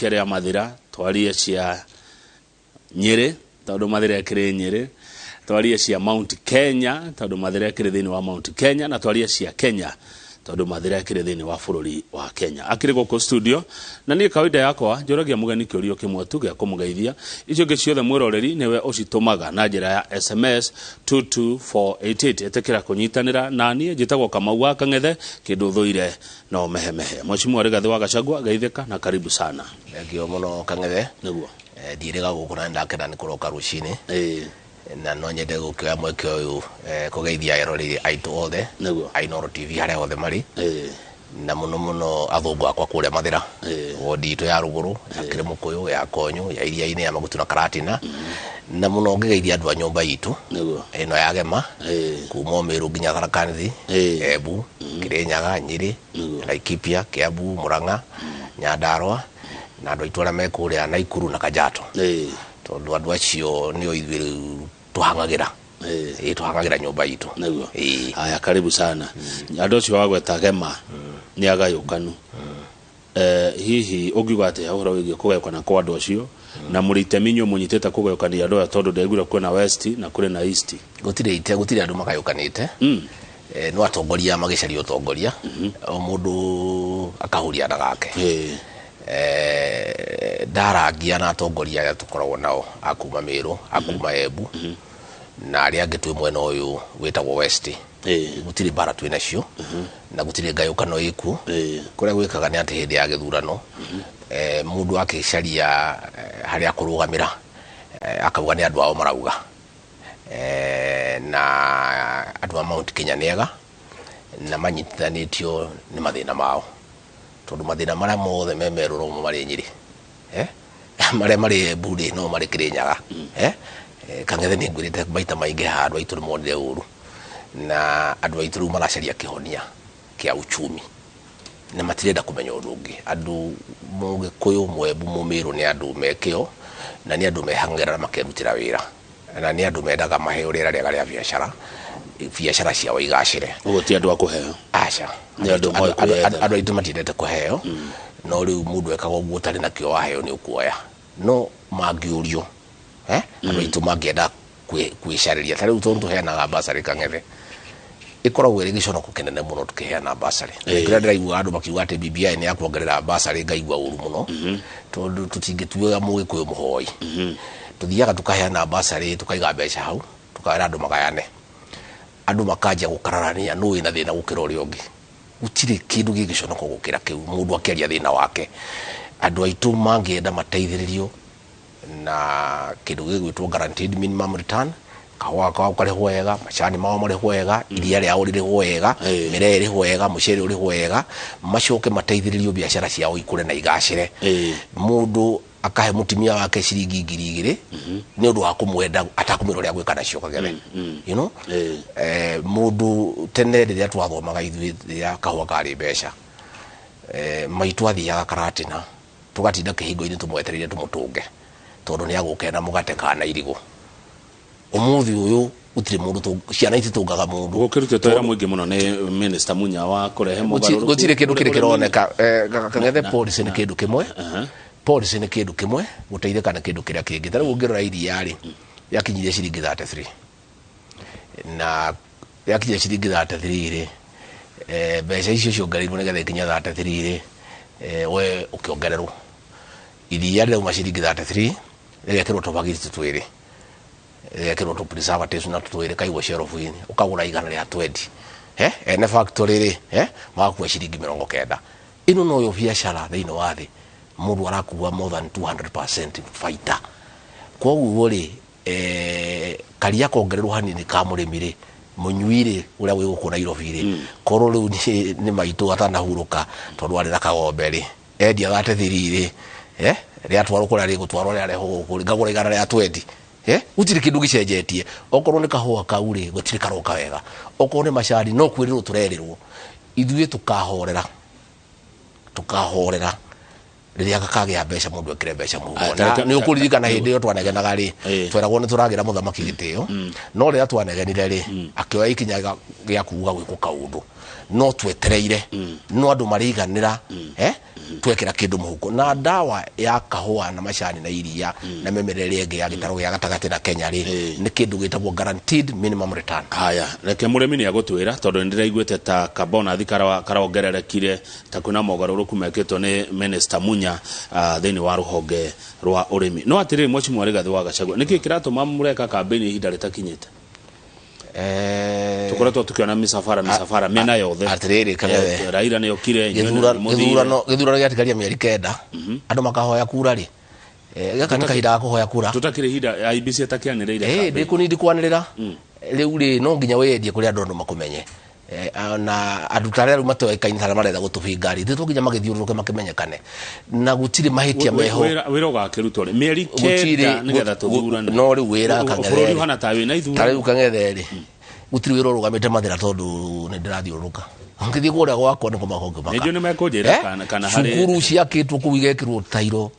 Rĩake rĩa Mathira, twarie cia Nyĩrĩ tondũ Mathira ĩkĩrĩ Nyĩrĩ, twarie cia Mount Kenya tondũ Mathira ĩkĩrĩ thĩinĩ wa Mount Kenya, na twarie cia Kenya tondũ Mathira ĩkĩrĩ thĩinĩ wa bũrũri wa Kenya. Akĩrĩ gũkũ studio na niĩ kawaida yakwa njũragia mũgeni kĩũrio kĩmwe tu gĩa kũmũgeithia. Icio ingĩ ciothe mwĩroreri nĩwe ũcitũmaga na njĩra ya SMS 22488. Ĩtĩkĩra kũnyitanĩra na niĩ. Njĩtagwo Kamau wa Kang'ethe, kĩndũ thũire no mehemehe. Mheshimiwa Rigathĩ wa Gachagua, geithĩka na karibu sana. Thengio mũno, Kang'ethe. Nĩguo. Ndiĩrĩga gũkũ na nĩndakena nĩ kũroka rũcinĩ. Ĩĩ. Na no nyende gũkĩoya mweke ũyũ kũgeithia eroreri aitũ othe Nĩguo. a Inooro TV harĩa hothe marĩ, Ĩĩ. na mũno mũno athũngũ akwa kũrĩa Mathĩra, Ĩĩ. wodi itũ ya Rũgũrũ, ya Kĩrĩmũkũyũ, ya Konyũ, ya Iriainĩ, ya Magutu na Karatina, na mũno ngĩgeithia andũ a nyũmba itũ Nĩguo. ĩno ya Gema, Ĩĩ. kuma Meru nginya Tharaka Nithi, Ĩĩ. Embu, Kĩrĩnyaga, Nyĩrĩ, Nĩguo. Laikipia, Kiambu, Murang'a, Nyandarua, na andũ aitũ arĩa me kũrĩa Naikuru na Kajiado, Ĩĩ. tondũ andũ acio nĩo ithuĩ rĩu tũhang'agĩra. Ĩĩ. Ĩĩ, tũhang'agĩra nyũmba itũ. Nĩguo. Ĩĩ. Haya, karibu sana. Andũ acio wagweta Gema nĩ agayũkanu. Hihi ũngiuga atĩa ũhoro wĩgiĩ kũgayũkana kwa andũ acio, na mũrĩ itemi inyuĩ mũnyitĩte kũgayũkania andũ aya, tondũ ndaiguire kwĩna West na kũrĩ na East? Gũtirĩ ite, gũtirĩ andũ magayũkanĩte. No atongoria magĩcaria ũtongoria, o mũndũ akahuria na gake. Ĩĩ. Ndarangia na atongoria arĩa tũkoragwo nao a kuma Meru, a kuma Embu, na arĩa angĩ twĩ mwena ũyũ wĩtagwo West. Ĩĩ. Gũtirĩ mbara twĩ nacio na gũtirĩ ngayũkano ĩkuo. Ĩĩ. Kũrĩa gwĩkaga nĩ atĩ hĩndĩ ya gĩthurano, mũndũ akĩcaria harĩa akũrũgamĩra, akauga nĩ andũ ao marauga. Na andũ a Mount Kenya nĩ ega na manyitithanĩtio nĩ mathĩna mao, tondũ mathĩna marĩa mothe me Meru nomo marĩ Nyĩrĩ, eh? Marĩa marĩ Embu rĩ, no marĩ Kĩrĩnyaga, eh? Kang'ethe, nĩ ngwĩrĩte maita maingĩ haha, andũ aitũ nĩ monire ũru na andũ aitũ rĩu maracaria kĩhonia kĩa uchumi na matirenda kũmenya ũndũ ũngĩ. Andũ Mũgĩkũyũ, Mwembu, Mũmĩrũ nĩ andũ me kĩo na nĩ andũ mehang'agĩra na makerutĩra wĩra, na nĩ andũ mendaga maheo rĩera rĩega rĩa biacara, biacara ciao igacĩre. Ũguo ti andũ a kũheo? Aca. Nĩ andũ moĩ kwĩyethera. Andũ aitũ matiendete kũheo, no rĩu mũndũ ekaga ũguo ũtarĩ nakĩo, waheo nĩ ũkuoya. No mangĩũrio, andũ aitũ mangĩenda kwĩcarĩria, ta rĩu tondũ tũheanaga basarĩ, Kang'ethe, ĩkoragwo ĩrĩ gĩconoko kĩnene mũno tũkĩheana basarĩ. Kĩrĩa ndĩraigua andũ makiuga atĩ BBI nĩ ya kuongerera basarĩ, ngaigua ũru mũno, tondũ tũtingĩtuaga Mũgĩkũyũ mũhoi. Tũthiaga tũkaheana basarĩ, tũkaiga mbeca hau, tũkera andũ magayane, andũ makanjia gũkararania nũ wĩna thĩna gũkĩra ũrĩa ũngĩ. Gũtirĩ kĩndũ gĩgĩconoko gũkĩra kĩu, mũndũ akĩaria thĩna wake. Andũ aitũ mangĩenda mateithĩrĩrio na kĩndũ gĩgwĩtwo guaranteed minimum return, kahũa kao karĩhwo wega, macani mao marĩhwo wega, iria rĩao rĩrĩhwo wega, mĩree ĩrĩhwo wega, mũcere ũrĩhwo wega, macoke mateithĩrĩrio biacara ciao ikũre na igacĩre. Mũndũ akahe mũtumia wake ciringi 2000 nĩ ũndũ wa kũmwenda, atakũmwĩra ũrĩa gwĩka nacio, Kagere, you know? Ĩĩ. Mũndũ tene rĩrĩa twathomaga ithuĩ, rĩrĩa kahũa karĩ mbeca, maitũ athiaga Karatina, tũgatinda kĩhingo-inĩ tũmwetereire tũmũtũnge tondũ nĩ agũka na mũgate kana irigũ. Ũmũthĩ ũyũ gũtirĩ mũndũ ciana ititũngaga mũndũ. Gũkĩrutĩtwo wĩra mũingĩ mũno nĩ Minister Munya wa kũrehe mogarũrũku. Gũtirĩ kĩndũ kĩrĩ kĩroneka. Kang'ethe, policy nĩ kĩndũ kĩmwe, policy nĩ kĩndũ kĩmwe, gũteithĩka nĩ kĩndũ kĩrĩa kĩngĩ. Ta rĩu ũngĩrora iria rĩ, rĩakinyirie ciringi 33, na rĩakinyia ciringi 33 rĩ, mbeca icio ciongereirwo nĩgetha ikinye 33 rĩ, we ũkĩongererwo. Iria rĩrauma ciringi 33, rĩgekĩrwo tũbagiti twĩrĩ, rĩgekĩrwo tũ preservatives na twĩrĩ, kaigwo shelf-inĩ, ũkagũra 120. Ene factory rĩ, magakua ciringi 90. Ĩno noyo biacara thĩinĩ wa thĩ, mũndũ arakua more than 200% baita. Koguo rĩ, karia kongererwo hanini ka mũrĩmi rĩ, mũnyui rĩ, ũrĩa wĩ gũkũ Nairobi rĩ, korwo rĩu nĩ maitũ atanahurũka, tondũ arĩ na kagombe rĩ, endia 33 rĩ, rĩatwarwo kũrĩa rĩgũtwarwo, rĩarehwo gũkũ rĩ, ngagũra 120. Gũtirĩ kĩndũ gĩcenjetie. Okorwo nĩ kahũa kau rĩ, gũtirĩ karoka wega. Okorwo nĩ macani, no kwĩrĩrwo tũrerĩrwo. Ithuĩ tũkahorera, tũkahorera. Rĩrĩa gakagĩa mbeca mũndũ ekĩre mbeca mũhuko. Aya, Na nĩ ũkũririkana hĩndĩ ĩyo twanegenaga rĩ, tweragwo nĩ tũragĩra mũthamaki gĩtĩo, no rĩrĩa twanegenire rĩ, akĩoya ikinya gĩa kuga gwĩkwo kaũndũ, no twetereire no andũ marĩiganĩra twekĩra kĩndũ mũhuko. Na ndawa ya kahũa na macani na iria na mĩmera ĩrĩa ĩngĩ ya gĩtarũ gĩa gatagatĩ na Kenya rĩ, nĩ kĩndũ gĩtagwo guaranteed minimum return. Haya, reke mũrĩmi nĩ agũtwĩra, tondũ nĩ ndĩraiguĩte ta kabonathi karongererekire, ta kwĩna mogarũrũku mekĩtwo nĩ Minister Munya thĩinĩ wa rũhonge rwa ũrĩmi. No atĩrĩrĩ, Mheshimiwa Rigathĩ wa Gachagua, nĩkĩ kĩratũma mũreka kambĩini ihinda rĩtakinyĩte? Tũkoretwo tũkĩona mĩcabara mĩena yothe. Atĩrĩrĩ, Kang'ethe. Raila nĩ okire, inyuĩ nĩ mũthire. Gĩthurano gĩatigaria mĩeri 9, andũ makahoya kura rĩ, gaka nĩ kahinda ga kũhoya kura. Tũtakĩrĩ ihinda IEBC ĩtakĩanĩrĩire campaign. Ndĩkũnindi kwanĩrĩra. Rĩu rĩ, no nginya wĩyendie kũrĩ andũ, andũ makũmenye. Na andũ ta arĩa rĩu matoĩkaine ta arĩa marenda gũtũbinga rĩ, to nginya magĩthiũrũrũke makĩmenyekane. Na gũtirĩ mahĩtia meho. Wĩra ũgakĩrutwo rĩ? Mĩeri Gũtirĩ 9 nĩgetha tũthurane. No rĩu wĩra Kang'ethe Bũrũri rĩ. ũhana ta wĩna ithurano. Ta rĩu Kang'ethe rĩ, gũtirĩ wĩra ũrũgamĩte Mathĩra tondũ nĩ ndĩrathiũrũrũka. Ngĩthiĩ kũrĩa gwakwa nĩ kũmaka ũngĩmaka. Nĩnjũĩ nĩ mekũnjĩra kana harĩ Cukuru ciakĩtwo kũu igekĩrwo tairo.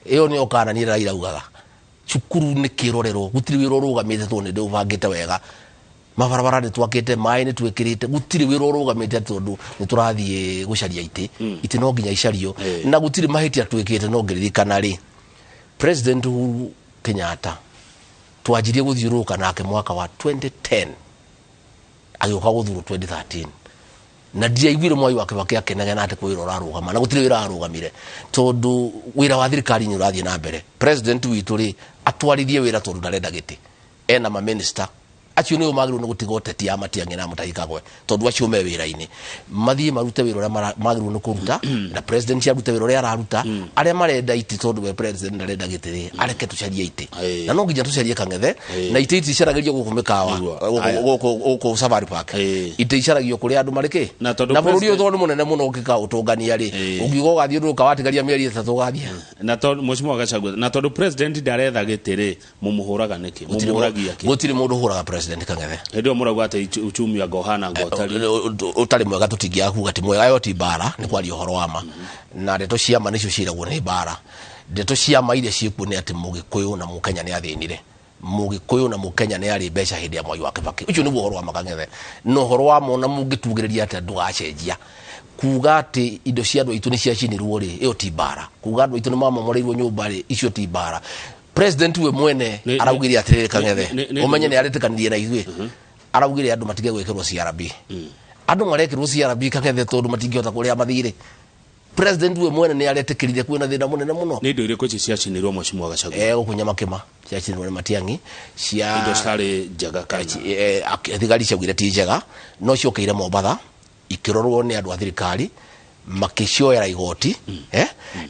Ĩyo nĩyo kana niĩ Raila augaga. Cukuru nĩ kĩrorerwo, gũtirĩ wĩra ũrũgamĩte tondũ nĩ ndĩũbangĩte wega. Mabarabara nĩ twakĩte, maĩ nĩ twĩkĩrĩte, gũtirĩ wĩra ũrũgamĩte tondũ nĩ tũrathiĩ gũcaria itĩ. Itĩ no nginya icario. Na gũtirĩ mahĩtia twĩkĩte, no ngĩririkana rĩ, President Uhuru Kenyatta twanjirie gũthiũrũrũka nake mwaka wa 2010, agĩũka gũthurwo 2013, na ndiaiguire Mwai wa Kibaki akĩnegena atĩ kwĩ wĩra ũrarũgama, na gũtirĩ wĩra arũgamire tondũ wĩra wa thirikari nĩ ũrathiĩ na mbere. President witũ rĩ, atwarithie wĩra tondũ ndarenda gĩtĩ, ena maminista acio nĩo magĩrĩirwo nĩ gũtiga ũteti ya Matiang'i na Mutahi Kagwe, tondũ acio me wĩra-inĩ mathiĩ marute wĩra ũrĩa magĩrĩirwo nĩ kũruta, na president arute wĩra ũrĩa araruta. Arĩa marenda itĩ, tondũ we president ndarenda gĩtĩ rĩ, areke tũcarie itĩ. Na no nginya tũcarie Kang'ethe, na itĩ ici icaragĩrio gũkũ mĩkawa, Nĩguo. Aya. gũkũ Safari Park. Itĩ icaragio kũrĩa andũ marĩ kĩ? Na tondũ Na bũrũri ũyũ president tondũ nĩ mũnene mũno ũngĩka ũtũngania rĩ, ũngiuga ũgathiũrũrũka watigaria mĩeri 3 ũgathiĩ. Na tondũ Mheshimiwa Gachagua, na tondũ president ndaretha gĩtĩ rĩ, mũmũhũraga nĩkĩ? Gũtirĩ Mũmũragia kĩ? Gũtirĩ mũndũ ũhũraga president Kang'ethe. Hĩndĩ ĩyo mũrauga atĩ uchumi anga ũhana anga ũtarĩ. Ũtarĩ mwega, tũtingĩaga kuga ti mwega, ĩyo ti mbara, nĩ kwaria ũhoro wa ma. Na ndeto cia ma nĩcio ciiragwo nĩ mbara. Ndeto cia ma iria ciĩkuo nĩ atĩ Mũgĩkũyũ na Mũkenya nĩ athĩnire. Mũgĩkũyũ na Mũkenya nĩ arĩ mbeca hĩndĩ ya Mwai wa Kibaki. Ũcio nĩguo ũhoro wa ma Kang'ethe. Na ũhoro wa ma ona mũngĩtugĩrĩria atĩa ndũgacenjia. Kuga atĩ indo cia andũ aitũ nĩ ciacinirwo rĩ, ĩyo ti mbara. Kuga andũ aitũ nĩ mamomoreirwo nyũmba rĩ, icio ti mbara. President we mwene araugire atĩrĩrĩ Kang'ethe, ũmenye nĩ aretĩkanirie na ithuĩ. Araugire andũ matige gwĩkĩrwo CRB. Andũ marekĩrwo CRB Kang'ethe tondũ matingĩhota kũrĩha mathirĩ. President we mwene nĩ aretĩkĩrire kwĩna thĩna mũnene mũno. Nĩ indo irĩkũ ici ciacinirwo Mheshimiwa Gachagua? Gũkũ Nyamakĩma ciacinirwo nĩ Matiang'i, cia indo citarĩ njega kana? Thigari ciaugire ti njega, no ciokĩire Mombatha ikĩrorwo nĩ andũ a thirikari, makĩcioera igoti,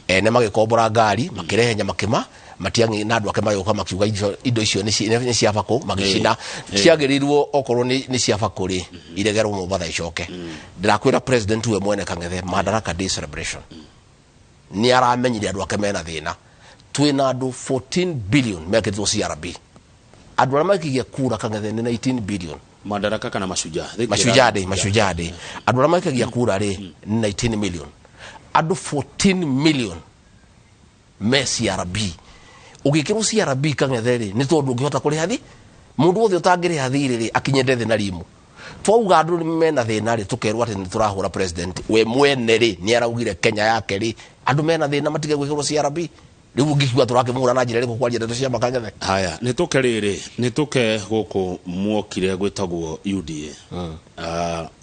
ene magĩkombora ngari, makĩrehe Nyamakĩma. Matiang'i na andũ ake magĩũka makiuga indo icio nĩ cia bakũ, magĩcina. Ciagĩrĩirwo okorwo nĩ cia bakũ rĩ, iregerwo Mombatha icoke. Ndĩrakwĩra president we mwene Kang'ethe, Madaraka Day celebration nĩ aramenyire andũ ake mena thĩna. Twĩna andũ 14 billion mekĩtwo CRB. Andũ arĩa maikigia kura Kang'ethe nĩ 19 billion. Madaraka kana Mashujaa? Thĩkĩra. Mashujaa Day, Mashujaa Day. Andũ arĩa maikagia kura rĩ nĩ 19 million. Andũ 14 million me CRB. Ũgĩkĩrwo CRB Kang'ethe rĩ, nĩ tondũ ũngĩhota kũrĩha thi? Mũndũ wothe ũtangĩrĩha thirĩ rĩ, akinyende thĩ na rimu. Twauga andũ mena thĩna rĩ, tũkerwo atĩ nĩ tũrahũra president. We mwene rĩ, nĩ araugire Kenya yake rĩ, andũ mena thĩna matige gwĩkĩrwo CRB. Rĩu ũngĩkiuga tũrakĩmũhũra na njĩra ĩrĩkũ kwaria ndeto cia Kang'ethe? Haya, nĩ tũke rĩrĩ, nĩ tũke gũkũ muokire gwĩtagwo UDA.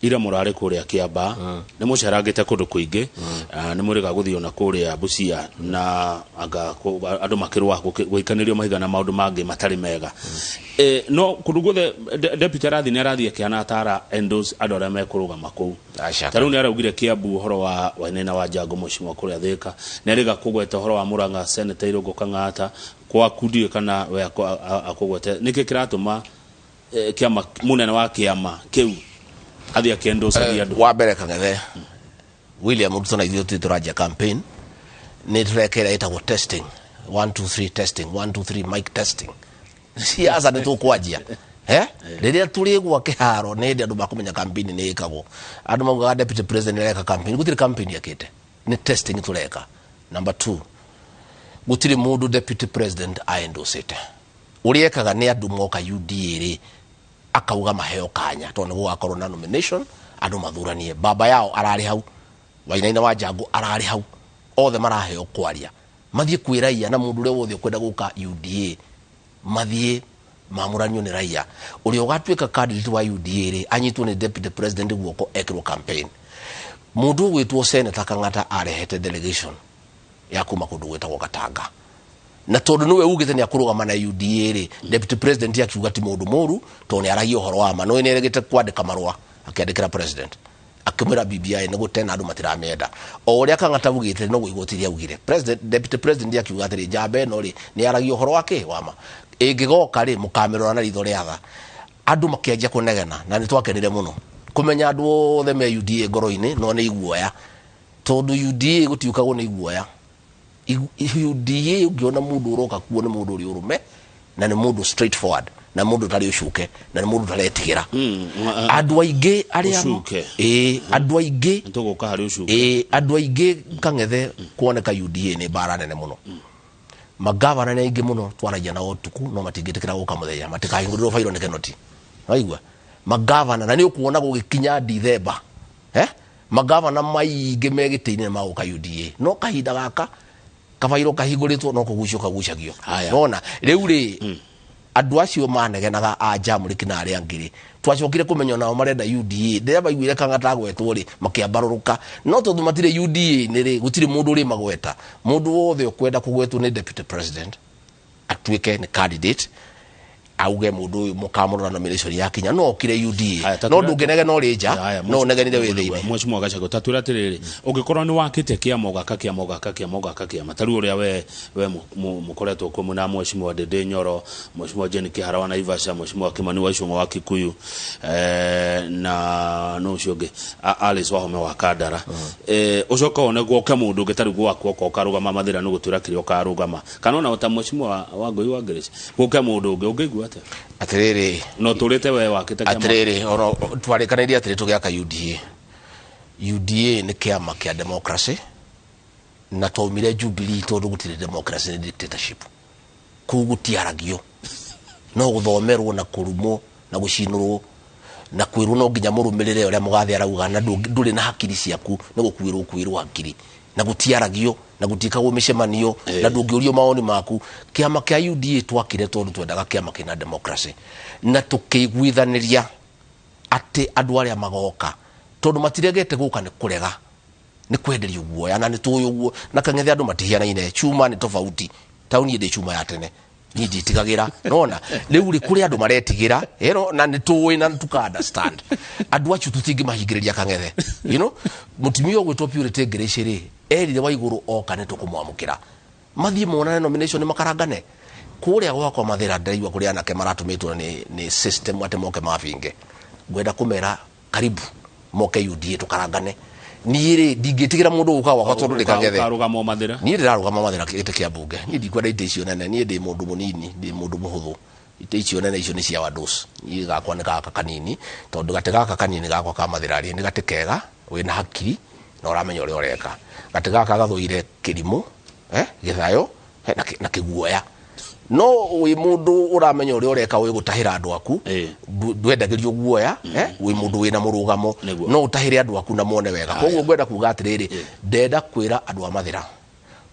Ira mũrarĩ kũrĩa Kĩamba, nĩ mũcerangĩte kũndũ kũingĩ, nĩ mũrĩga gũthiĩ ona kũrĩa Busia, na anga andũ makĩrũa gũikanĩrio mahiga na maũndũ mangĩ matarĩ mega. No kũndũ guothe deputy arathiĩ nĩ arathiĩ akĩhana atara endorse andũ arĩa mekũrũgama kũu. Aca. Ta rĩu nĩ araugire Kiambu ũhoro wa Wainaina wa Njango Mheshimiwa kũrĩa Thĩka, nĩ arĩga kũgweta ũhoro wa Murang'a Senator Irũngũ Kang'ata, gwaku ndiũĩ kana we akũgwete. Nĩkĩ kĩratũma kĩama mũnene wa kĩama kĩu athiĩ akĩendorse andũ? Wa mbere Kang'ethe, William Ruto na ithuĩ tũtirĩ tũranjia campaign, nĩ tũrekera ĩtagwo testing. 1 2 3 testing, 1 2 3 mic testing. Siasa nĩ tũkwanjia. Rĩrĩa tũrĩgwa kĩharo nĩ hĩndĩ andũ makũmenya campaign nĩ ĩkagwo. Andũ maugaga deputy president nĩ areka campaign, gũtirĩ campaign ekĩte. Nĩ testing tũreka. Number 2, gũtirĩ mũndũ deputy president aendocete. Ũrĩa ekaga nĩ andũ moka UDA rĩ, akauga maheo kanya tondũ nĩ gũgakorwo na nomination, andũ mathuranie. Baba yao ararĩ hau, Wainaina wa Njangu ararĩ hau, othe maraheo kwaria, mathiĩ kwĩ raia na mũndũ ũrĩa wothe ũkwenda gũka UDA mathiĩ mamũranio nĩ raia. Ũrĩa ũgatuĩka candidate wa UDA rĩ, anyitwo nĩ deputy president guoko, ekĩrwo campaign. Mũndũ ũgwĩtwo Senator Kang'ata arehete delegation ya kuma kũndũ gwĩtagwo Katanga, na tondũ nĩwe ugĩte nĩ akũrũgama na UDA rĩ, deputy president akiuga ti mũndũ mũru tondũ nĩ aragia ũhoro wa ma. No nĩ aregete kwandĩka marũa, akĩandĩkĩra president akĩmwĩra BBI nĩ gũte na andũ matiramĩenda. O ũrĩa Kang'ata augĩte noguo igoti rĩaugire. President, deputy president akiuga atĩrĩ, njamba ĩno rĩ, nĩ aragia ũhoro wake wa ma, ĩngĩgoka rĩ, mũkamĩrora na ritho rĩa tha. Andũ makĩanjia kũnegena, na nĩ twakenire mũno kũmenya andũ othe me UDA ngoro-inĩ no nĩ iguoya, tondũ UDA gũtiũkagwo nĩ iguoya. UDA ũngĩona mũndũ ũroka kuo nĩ mũndũ ũrĩ ũrũme, na nĩ mũndũ straightforward, na mũndũ ũtarĩ ũcuke, na nĩ mũndũ ũtaretigĩra. Andũ aingĩ arĩa Ũcuke. Ĩĩ, andũ aingĩ. Nĩtũgũka harĩ ũcuke. Ĩĩ, andũ aingĩ, Kang'ethe, kuoneka UDA nĩ mbara nene mũno. Magavana nĩ aingĩ mũno twaragia nao ũtukũ, no matingĩtĩkĩra gũka mũthenya, matikahingũrĩrwo bairo nĩ Kenoti. Waigua magavana, na nĩ ũkuona gũgĩkinya Dithemba, eh? Magavana maingĩ me gĩtĩ-inĩ nĩ magũka UDA, no kahinda gaka kabairo kahingũrĩtwo no kũgucio kagucagio. Haya. Nona rĩu rĩ, andũ acio manegenaga a Jamriki na arĩa angĩ rĩ, twacokire kũmenya nao marenda UDA. Rĩrĩa maiguire Kang'ata agwetwo rĩ, makĩambarũrũka, no tondũ matirĩ UDA nĩ rĩ, gũtirĩ mũndũ ũrĩ magweta. Mũndũ wothe ũkwenda kũgwetwo nĩ deputy president atuĩke nĩ candidate, auge mũndũ ũyũ mũkamũrora nomination yakinya, no okire UDA. Haya, no ndũngĩnegena ũrĩ nja, Haya, no ũnegenire wĩ thĩinĩ. Mheshimiwa Gachagua, tatwĩra atĩrĩrĩ, ũngĩkorwo nĩ wakĩte kĩama ũgaka kĩama ũgaka kĩama ũgaka kĩama, ta rĩu ũrĩa we mũkoretwo kuo mwĩna Mheshimiwa Ndĩndĩ Nyoro, Mheshimiwa Jane Kĩhara wa Naivasha, Mheshimiwa Kimani wa Ichung'wa wa Kikuyu, na no ũcio ũngĩ, Alice Wahome wa Kandara, ũcoke wone gwoke mũndũ ũngĩ tarĩu gwaku oka ũkarũgama Mathĩra, nĩ gũtwĩra kĩrĩa ũkarũgama, kana ona ta Mheshimiwa Wangũi wa Grace, gũke mũndũ ũngĩ, ũngĩigua atĩa? Atĩrĩrĩ, no tũrĩte we wakĩte kĩama. Atĩrĩrĩ, ono twarĩkanĩire atĩrĩ, tũgĩaka UDA. UDA nĩ kĩama kĩa democracy, na twaumire Jubilee tondũ gũtirĩ democracy, nĩ dictatorship kũu, gũtiaragio, no gũthomerwo na kũrumwo na gũcinũrwo na kwĩrwo no nginya mũrũmĩrĩre ũrĩa mũgathe arauga, na ndũrĩ na hakiri ciaku, nĩ gũkuĩrwo kwĩrwo hakiri, na gũtiaragio na gũtiĩkagwo mĩcemanio, na ndũngĩũrio mawoni maku. Kĩama kĩa UDA twakire tondũ twendaga kĩama kĩna democracy, na tũkĩiguithanĩria atĩ andũ arĩa magoka, tondũ matiregete gũka, nĩ kũrega nĩ kwenderio guoya, na nĩ tũĩ ũguo. Na Kang'ethe, andũ matihianaine, chuma nĩ tofauti. Tau niĩ ndĩ chuma ya tene, niĩ nditigagĩra. Nona rĩu rĩ, kũrĩ andũ maretigĩra ĩno, na nĩ tũĩ na tuka understand andũ acio, tũtingĩmahingĩrĩria, Kang'ethe. Mũtumia ũgwĩtwo Purity Grace rĩ, erire Waigũrũ oka nĩ tũkũmwamũkĩra, mathiĩ monane nomination makarangane kũrĩa gwakwa Mathĩra. Ndĩraigua kũrĩ anake maratũmĩtwo nĩ system atĩ moke mabinge. Ngwenda kũmera karibu moke UDA tũkarangane. Niĩ rĩ, ndingĩtigĩra mũndũ gũka gwakwa tondũ ndĩ Kang'ethe. Ũkarũgama o Mathĩra? Niĩ ndĩrarũgama Mathĩra gĩtĩ kĩa mbunge. Niĩ ndikwenda itĩ icio nene, niĩ ndĩ mũndũ mũnini, ndĩ mũndũ mũhũthũ. Itĩ icio nene icio nĩ cia wandos. Niĩ gakwa nĩ gaka kanini, tondũ gatĩ gaka kanini gakwa ka Mathĩra rĩ, nĩ gatĩ kega, wĩna hakiri na ũramenya ũrĩa ũreka. Gatĩ gaka gathũire kĩrimũ, gĩthayo, na kĩguoya. No wĩ mũndũ ũramenya ũrĩa ũreka, wĩ gũtahĩra andũ aku, ndwendagĩrio guoya, wĩ mũndũ wĩna mũrũgamo. No ũtahĩre andũ aku na mone wega. Koguo ngwenda kuga atĩrĩrĩ, ndenda kwĩra andũ a Mathĩra,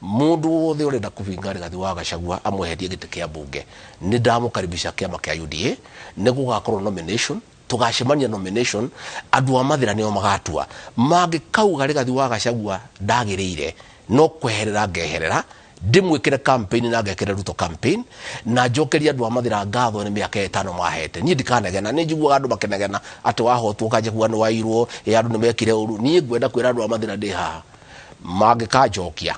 mũndũ wothe ũrenda kũbinga Rigathi wa Gachagua amweherie gĩtĩ kĩa mbunge, nĩ ndamũkaribisha kĩama kĩa UDA. Nĩ gũgakorwo nomination, tũgacemania nomination, andũ a Mathĩra nĩo magatua. Mangĩkauga Rigathi wa Gachagua ndagĩrĩire, no kweherera ngeherera, ndĩmwĩkĩre campaign na ngekĩre Ruto campaign, na njokerie andũ a Mathĩra ngatho nĩ mĩaka 5 mahete. Niĩ ndikanegena. Nĩ njiguaga andũ makĩnegena atĩ wahotwo ũkanjia kuga nĩ wairwo, ĩ andũ nĩ mekire ũru. Niĩ ngwenda kwĩra andũ a Mathĩra ndĩ haha, mangĩkanjokia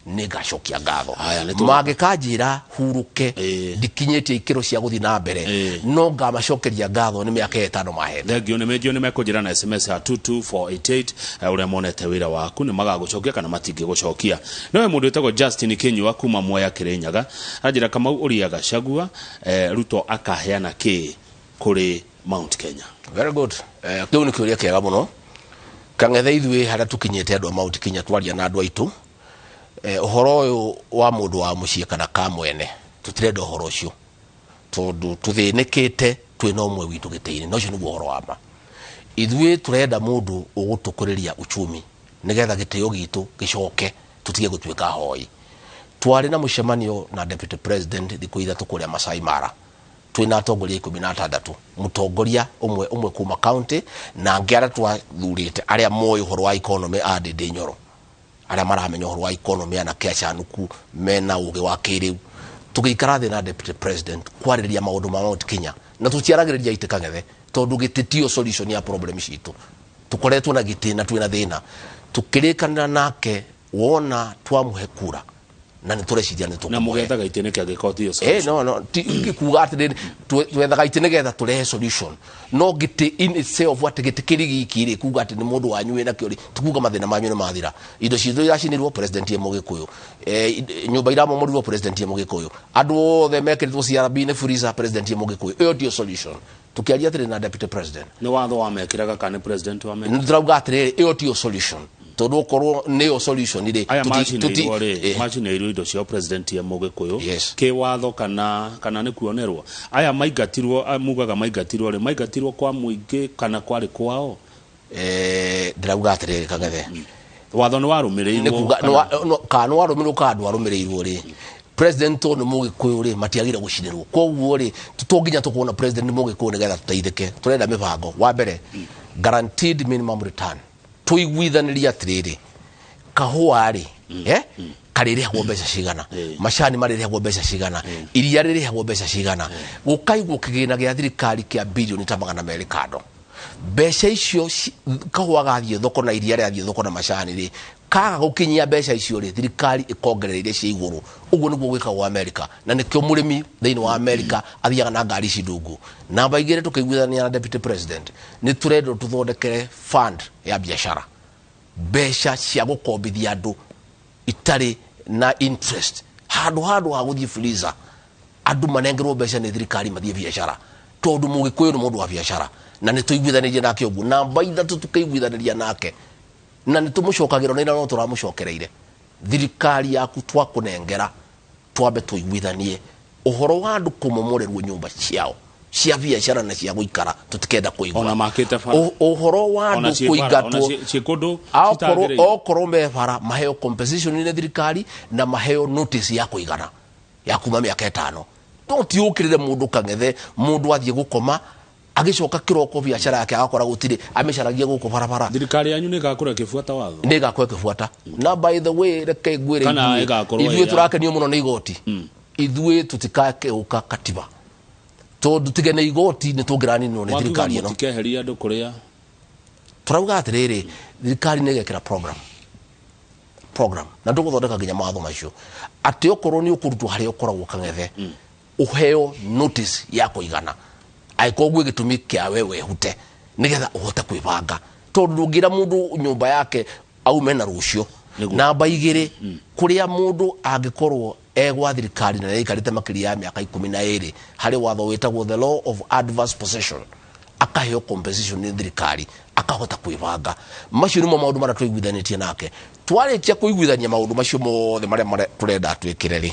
nĩ ngacokia ngatho. Haya, Mangĩkanjĩra hurũke, ndikinyĩtie ikĩro cia gũthiĩ na mbere, no ngamacokeria ngatho nĩ mĩaka 5 mahete. Thengio. Nĩ menjio nĩ mekũnjĩra na SMS ya 22488, ũrĩa monete wĩra waku, nĩ magagũcokia kana matingĩgũcokia. Nowe mũndũ wĩtagwo Justin Kinyua kuma Mwea Kĩrĩnyaga anjĩra, Kamau ũria Gachagua, Ruto akaheana kĩ kũrĩ Mount Kenya? Very good. Kĩu nĩ kĩũria kĩega mũno, Kang'ethe. Ithuĩ harĩa tũkinyĩte, andũ a Mount Kenya, twaria na andũ aitũ. Ũhoro ũyũ wa mũndũ wa mũciĩ kana ka mwene, tũtirenda ũhoro ũcio, tondũ tũthĩnĩkĩte twĩna ũmwe witũ gĩtĩ-inĩ, na ũcio nĩguo ũhoro wa ma. Ithuĩ tũrenda mũndũ ũgũtũkũrĩria uchumi nĩgetha gĩtĩo gitũ gĩcoke, tũtige gũtuĩka hoi. Twarĩ na mũcemanio na deputy president thikũ 3 kũrĩa Masai Mara, twĩna atongoria 16, mũtongoria ũmwe ũmwe kuma county na angĩ arĩa twathurĩte arĩa moĩ ũhoro wa economy, a Ndĩndĩ Nyoro, arĩa maramenya ũhoro wa economy, anake acanuku mena ũgĩ wa kĩrĩu. Tũgĩikara thĩ na deputy president kwarĩrĩria maũndũ ma Mount Kenya, na tũtiaragĩrĩria itĩ Kang'ethe, tondũ gĩtĩ tiyo solution ya problem citũ. Tũkoretwo na gĩtĩ na twĩna thĩna. Tũkĩrĩkanĩra nake wona twamũhe kura, na nĩ tũreciria nĩ Na tũkũmũhe. Mũgethaga itĩ nĩkĩ angĩkorwo tiyo No, no, ti kuga atĩrĩrĩ, twethaga itĩ nĩgetha tũrehe solution, no gĩtĩ in itself, atĩ gĩtĩ kĩrĩ giki rĩ, kuga atĩ nĩ mũndũ wanyu wĩna kĩo rĩ, tikuga mathĩna manyu nĩ mathira. Indo citũ iracinirwo, president ye Mũgĩkũyũ, nyũmba iramomorirwo, president ye Mũgĩkũyũ, andũ othe mekĩrĩtwo CRB nĩ freezer, president ye Mũgĩkũyũ. Ĩyo tiyo solution. Tũkĩaria atĩrĩ na deputy president, Nĩ watho wamekĩraga kana nĩ president wamekĩraga? Nĩ tũrauga atĩrĩrĩ, ĩyo tiyo solution, tondũ okorwo nĩyo solution rĩ, Aya macinĩirwo rĩ, macinĩirwo indo ciao, president ya Mũgĩkũyũ, Yes. kĩwatho kana nĩ kuonerwo? Aya maingatirwo, mugaga maingatirwo rĩ, maingatirwo kwa mũingĩ kana kwarĩ kwao? Ndĩrauga atĩrĩrĩ, Kang'ethe, Watho nĩ nĩ warũmĩrĩirwo kuga kana? Kana nĩ warũmĩrĩirwo kana ndwarũmĩrĩirwo rĩ, president tondũ nĩ Mũgĩkũyũ rĩ, matiagĩrĩire gũcinĩrwo. Koguo rĩ, to nginya tũkuona president nĩ Mũgĩkũyũ nĩgetha tũteithĩke. Tũrenda mĩbango. Wa mbere, guaranteed minimum return. Tũiguithanĩrie atĩrĩrĩ, kahũa rĩ, karĩrĩhagwo mbeca cigana, macani marĩrĩhagwo mbeca cigana, iria rĩrĩhagwo mbeca cigana, gũkaigwo kĩgĩna gĩa thirikari kĩa birioni ta 200 kando. Mbeca icio kahũa gathiĩ thoko na iria rĩathiĩ thoko na macani rĩ, kaga gũkinyia mbeca icio rĩ, thirikari ĩkongerera iria cia igũrũ. Ũguo nĩguo gwĩkagwo Amerika, na nĩkĩo mũrĩmi thĩinĩ wa Amerika athiaga na ngari ici ndungu. Namba 2, tũkĩiguithania na deputy president, nĩ tũrendwo tũthondekere fund ya biacara, mbeca cia gũkombithia andũ itarĩ na interest, handũ ha gũthiĩ freezer, andũ manengerwo mbeca nĩ thirikari mathiĩ biacara, tondũ Mũgĩkũyũ nĩ mũndũ wa biacara, na nĩ tũiguithanĩrie nake ũguo. Namba 3, tũkĩiguithanĩria nake na nĩ tũmũcokagĩra, na ira no tũramũcokereire, thirikari yaku twakũnengera, twambe tũiguithanie ũhoro wa andũ kũmomorerwo nyũmba ciao cia biacara na cia gũikara, tũtikenda kũigua. Ona makĩte bara. Ũhoro wa Ona andũ ciĩ bara, ona kũingatwo, ciĩ kũndũ akorwo citagĩrĩire. Okorwo me bara, maheo compensation nĩ thirikari na maheo notice ya kũigana ya kuma mĩaka 5. No ti ũkĩrĩre mũndũ, Kang'ethe, mũndũ athiĩ gũkoma, agĩcoka kĩroko biacara yake agakora gũtirĩ, amĩcaragia gũkũ barabara. Thirikari yanyu nĩ ĩgakorwo ĩkĩbuata watho? Nĩ ĩgakorwo ĩkĩbuata. Na by the way, reke ngwĩre, Kana ithuĩ ĩgakorwo ithuĩ ĩ tũrakenio mũno nĩ igoti. Ithuĩ tũtikakĩũka katiba, tondũ tige nĩ igoti nĩ tũngĩraninwo nĩ Mwakiuga thirikari ĩno. Mũtikeheria andũ kũrĩa Tũrauga atĩrĩrĩ, thirikari nĩ ĩgekĩra program na ndũgũthondeka nginya mawatho macio, atĩ okorwo nĩ ũkũrutwo harĩa ũkoragwo, Kang'ethe, ũheo notice ya kũigana, angĩkorwo gwĩ gĩtũmi kĩa we wehute, nĩgetha ũhote kwĩbanga, tondũ ndũngĩra mũndũ nyũmba yake aume na rũciũ. Nĩguo. Namba 2, kũrĩa mũndũ angĩkorwo egwa thirikari na nĩaikarĩte makĩria ya mĩaka 12, harĩ watho wĩtagwo the law of adverse possession, akaheo compensation nĩ thirikari akahota kwĩbanga. Macio nĩmo maũndũ marĩa tũiguithanĩtie nake. Twarĩkia kũiguithania maũndũ macio mothe marĩa tũrenda twĩkĩre rĩ,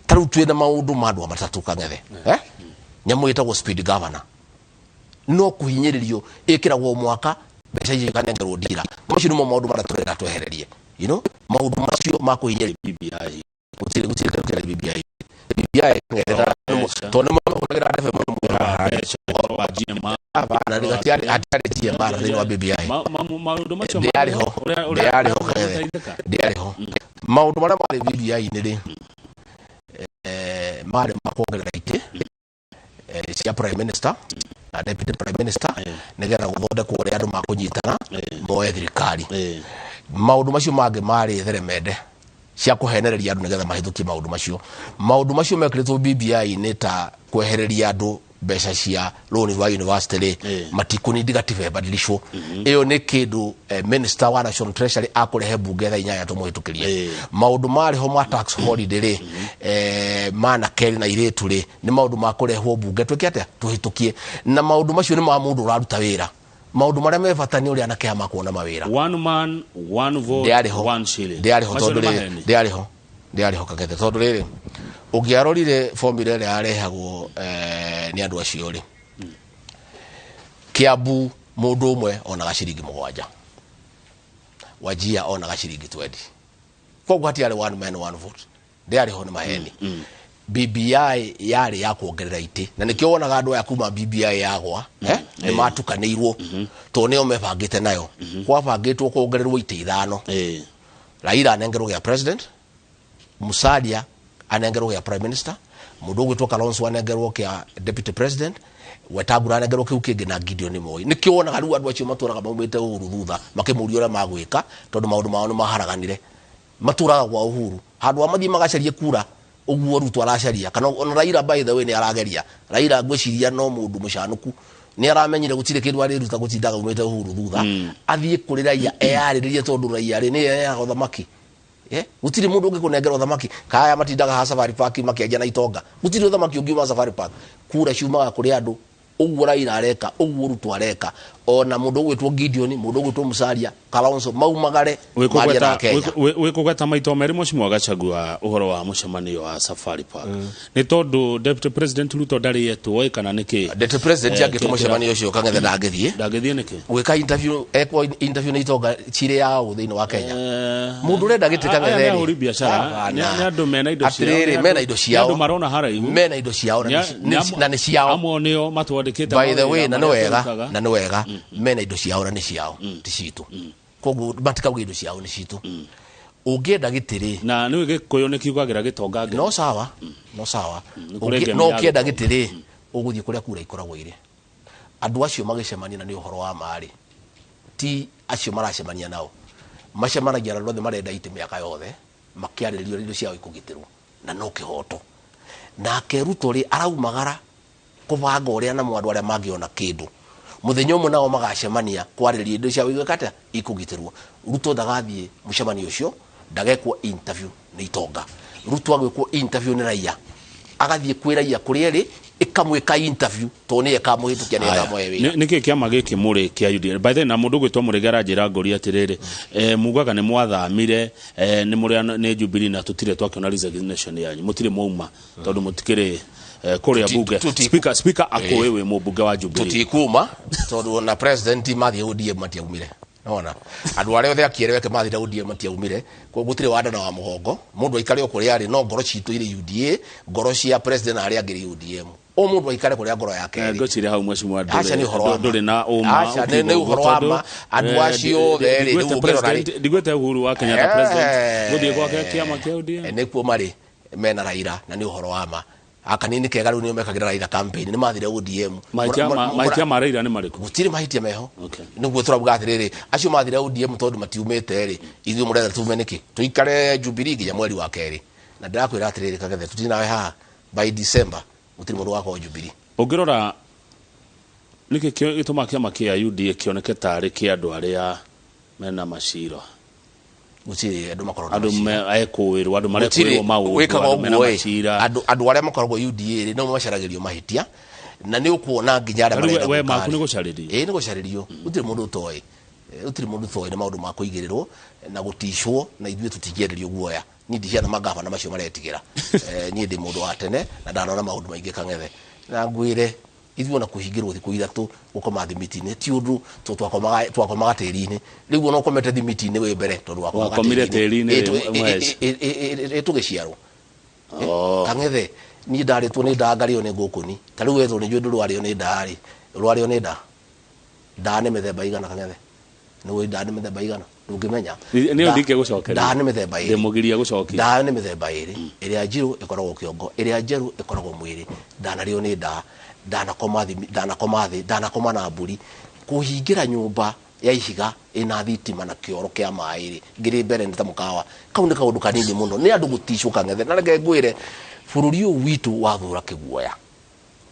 ta rĩu twĩna maũndũ ma andũ a matatũ, Kang'ethe, nyamũ ĩtagwo speed governor, no kũhinyĩrĩrio ĩkĩragwo mwaka, mbeca icio ikanengerwo ndira. Macio nĩmo maũndũ marĩa tũrenda twehererie, maũndũ macio ma kũhinyĩrĩrio. BBI. Gũtirĩ kĩndũ kĩa BBI. BBI, Kang'ethe, tondũ nĩ mahũthagĩra ndebe mũno mũno. Mbeca, ũhoro wa GMR. Hapana, hatiarĩ GMR thĩinĩ wa BBI. Maũndũ macio Ndĩarĩ ho. Ũrĩa Ndĩarĩ ho, Kang'ethe. ũteithĩka. Ndĩarĩ ho. Maũndũ marĩa marĩ BBI-inĩ rĩ, marĩ ma kuongerera itĩ cia prime minister na deputy prime minister, nĩgetha gũthondekwo ũrĩa andũ makũnyitana moe thirikari. Maũndũ macio mangĩ marĩ theremende cia kũhenereria andũ nĩgetha mahĩtũkie maũndũ macio. Maũndũ macio mekĩrĩtwo BBI nĩ ta kwehereria andũ mbeca cia rũni rwa university rĩ, matikũnindi gatiba ĩbadilishwo. Ĩyo nĩ kĩndũ minister wa national treasury akũrehe bunge thaa 8 tũmũhĩtũkĩrie. Maũndũ marĩ ho ma tax holiday rĩ, ma anake na airĩtu rĩ, nĩ maũndũ ma kũrehwo bunge twĩke atĩa, tũhĩtũkie. Na maũndũ macio nĩ ma mũndũ ũraruta wĩra. Maũndũ marĩa me bata nĩ ũrĩa anake aya makuona mawĩra. One man, one vote, Ndĩarĩ ho. one shilling. Ndĩarĩ ho. Macio Tondũ nĩ rĩrĩ, maheni. ndĩarĩ ho, ndĩarĩ ho, Kagethe, tondũ rĩrĩ, ũngĩarorire formula ĩrĩa yarehagwo nĩ andũ acio rĩ, Kiambu mũndũ ũmwe onaga ciringi 7, Wajia onaga ciringi 20. Koguo hatiarĩ one man, one vote, ndĩarĩ ho, nĩ maheni. BBI yarĩ ya kuongerera itĩ, na nĩkĩo wonaga andũ aya kuma BBI yagwa nĩ matukanĩirwo, tondũ nĩo mebangĩte nayo. Kwabangĩtwo kuongererwo itĩ 5. Raila anengerwo gĩa president, Musalia anengerwo gĩa prime minister, mũndũ ũgwĩtwo Kalonzo anengerwo kĩa deputy president, Wetangula anengerwo kĩu kĩngĩ, na Gideon Moi. Nĩkĩo wonaga rĩu andũ acio matũraga maumĩte Uhuru thutha makĩmũria ũrĩa magwĩka, tondũ maũndũ mao nĩ maharaganire. Matũraga gwa Uhuru handũ ha mathiĩ magacarie kura ũguo Ruto aracaria, kana ona Raila. By the way, nĩ arageria. Raila ngwĩciria no mũndũ mũcanũku, nĩ aramenyire gũtirĩ kĩndũ arĩruta gũtindaga umĩte Uhuru thutha. Athiĩ kũrĩ raia eyarĩrĩrie, tondũ raia rĩ, nĩ eyaga ũthamaki. Gũtirĩ mũndũ ũngĩkũnengera ũthamaki. Kaya matindaga ha Safari Park makĩanjia na itonga, gũtirĩ ũthamaki ũngiuma Safari Park. Kura ciumaga kũrĩ andũ. Ũguo Raila areka, ũguo Ruto areka, ona mũndũ ũgwĩtwo Gideon, mũndũ ũgwĩtwo Musalia, Kalonzo, maumagare marie na Kenya. Wĩkũgweta maita merĩ, Mheshimiwa Gachagua, ũhoro wa mũcemanio wa Safari Park. Nĩ tondũ Deputy President Ruto ndarĩ etwo ĩ, kana nĩkĩ? Deputy President angĩtwo mũcemanio ũcio, Kang'ethe, ndangĩthiĩ. Ndangĩthiĩ nĩkĩ? Gwĩka interview, ekwo interview nĩ itonga cirĩ yao thĩinĩ wa Kenya. Mũndũ ũrenda gĩtĩ, Aya Kang'ethe, nĩ rĩ, ahũri biacara, Hapana. nĩ andũ mena indo ciao, Atĩrĩrĩ, mena indo nĩ ciao. andũ marona haraihu. Mena indo ciao na na nĩ ciao. Amwe nĩo matwandĩkĩte By the way, mawĩra na nĩ marĩa wega. tũrutaga. Na nĩ wega, mena indo ciao na nĩ ciao, ti citũ. Koguo matikauge indo ciao nĩ citũ. Ũngĩenda gĩtĩ rĩ, Na nĩ Gĩkũyũ nĩ kiugagĩra gĩtonga ngemi. No sawa, no sawa. Nĩ kũrĩ ngemi No ya ũkĩenda gĩtonga. gĩtĩ rĩ, ũgũthiĩ kũrĩa kura ikoragwo irĩ. Andũ acio magĩcemania, na nĩ ũhoro wa marĩ ti acio maracemania nao, macemanagia na andũ othe marenda itĩ mĩaka yothe, makĩarĩrĩria ũrĩa indo ciao ikũgitĩrwo, na no kĩhoto. Nake Ruto rĩ, araumagara kũbanga ũrĩa namo andũ arĩa mangĩona kĩndũ mũthenya ũmwe nao magacemania kwarĩrĩria indo ciao igwĩka atĩa, ikũgitĩrwo. Ruto ndagathiĩ mũcemanio ũcio, ndagekwo interview nĩ itonga. Ruto agwĩkwo interview nĩ raia, agathiĩ kwĩ raia kũrĩa ĩrĩ ĩkamwĩka interview, tondũ nĩye ĩkamũhĩtũkia, nĩye ĩkamũhe wĩra. Nĩkĩ kĩama gĩkĩ mũrĩ kĩa UDA, by the way, na mũndũ ũgwĩtwo Mũrĩge aranjĩra ngũria atĩrĩrĩ, mugaga nĩ mwathamire, nĩ mũrĩ nĩ Jubilee, na tũtirĩ twakĩona resignation yanyu, mũtirĩ mwauma tondũ mũtikĩrĩ kũrĩa bunge. Speaker akũĩ wĩ mũmbunge wa Jubilee. Tutikuma, tondũ ona president mathiĩ ODM matiaumire. Nona andũ arĩa othe akĩereweke mathire ODM matiaumire. Koguo gũtirĩ wa nda na wa mũgongo, mũndũ aikare o kũrĩa arĩ. No ngoro citũ irĩ UDA, ngoro cia president na arĩa angĩ irĩ ODM. O mũndũ aikare kũrĩa ngoro yake ĩrĩ. Ngwĩciria hau, mheshimiwa, Aca, nĩ ũhoro wa ma. ndũrĩ na ũma. Aca, nĩ ũkiuga ũhoro ũguo wa tondũ, ma. Andũ acio othe rĩ, rĩu ũngĩrora rĩ, ndigwĩte Uhuru wa Kenyatta president gũthiĩ gwake kĩama kĩa ODM. Nĩkuo marĩ mena Raila, na nĩ ũhoro wa ma. Akanini kega rĩu nĩo mekagĩra Raila campaign, nĩ mathire ODM. Mahĩtia mahĩtia ma Raila nĩ marĩkũ? Gũtirĩ mahĩtia meho. Nĩguo tũrauga atĩrĩrĩ, acio mathire ODM tondũ matiumĩte rĩ, ithuĩ mũretha tume nĩkĩ? Tũikare Jubilee nginya mweri wa kerĩ. Na ndĩrakwĩra atĩrĩrĩ, Kagethe, tũtirĩ nawe haha, by December gũtirĩ mũndũ wakorwo Jubilee. Ũngĩrora nĩkĩ gĩtũmaga kĩama kĩa UDA kĩoneke tarĩ kĩa andũ arĩa mena macira? Gũtirĩ andũ makoragwo na Andũ macira. Ekũĩrwo, andũ Gũtirĩ marekũĩrwo maũndũ, wĩkaga andũ mena ũguo ĩ, macira. Andũ arĩa makoragwo UDA rĩ, no macaragĩrio mahĩtia, na nĩ ũkuona nginya arĩa Rĩu marenda we gũka maku rĩ. nĩ gũcarĩrio? Ĩĩ, nĩ gũcarĩrio. Gũtirĩ mũndũ ũtoĩ. Gũtirĩ mũndũ ũtoĩ nĩ maũndũ ma kũigĩrĩrwo na gũticwo, na ithuĩ tũtingĩenderio guoya. Niĩ ndiciana mangabana macio maretigĩra. Niĩ ndĩ mũndũ wa tene na ndanona maũndũ maingĩ, Kang'ethe, na ngwĩre ithuĩ ona kũhingĩrwo thikũ 3 gũkoma thimiti-inĩ ti ũndũ, tondũ twakomaga tĩri-inĩ. Rĩu ona ũkomete thimiti-inĩ wĩ mbere, tondũ wakomaga Wakomire tĩri-inĩ. tĩri-inĩ Ĩ, mweci? ĩ, tũgĩciarwo. Kang'ethe, niĩ ndarĩtwo nĩ ndaa ngarĩo nĩ ngũkũni. Ta rĩu wetwo nĩ njũĩ ndũrwarĩo nĩ ndaa rĩ, ũrwarĩo nĩ ndaa. Ndaa nĩ mĩthemba igana, Kang'ethe? Nĩ ũĩ ndaa nĩ mĩthemba igana? Ndũngĩmenya. Nĩ ndike gũcokeria. Ndaa nĩ mĩthemba ĩrĩ. Ndĩmũgiria gũcokia. Ndaa nĩ mĩthemba ĩrĩ. Ĩrĩa njirũ ĩkoragwo kĩongo, ĩrĩa njerũ ĩkoragwo mwĩrĩ. Ndanarĩo nĩ ndaa, ndanakoma ndanakoma thĩ, ndanakoma na mbũri. Kũhingĩra nyũmba ya ihiga ĩna thitima na kĩoro kĩa maĩ rĩ, ngĩrĩ mbere nĩ ta mũkawa kau, nĩ kaũndũ kanini mũno. Nĩ andũ gũticwo, Kang'ethe. Na reke ngwĩre, bũrũri ũyũ witũ wathũra kĩguoya.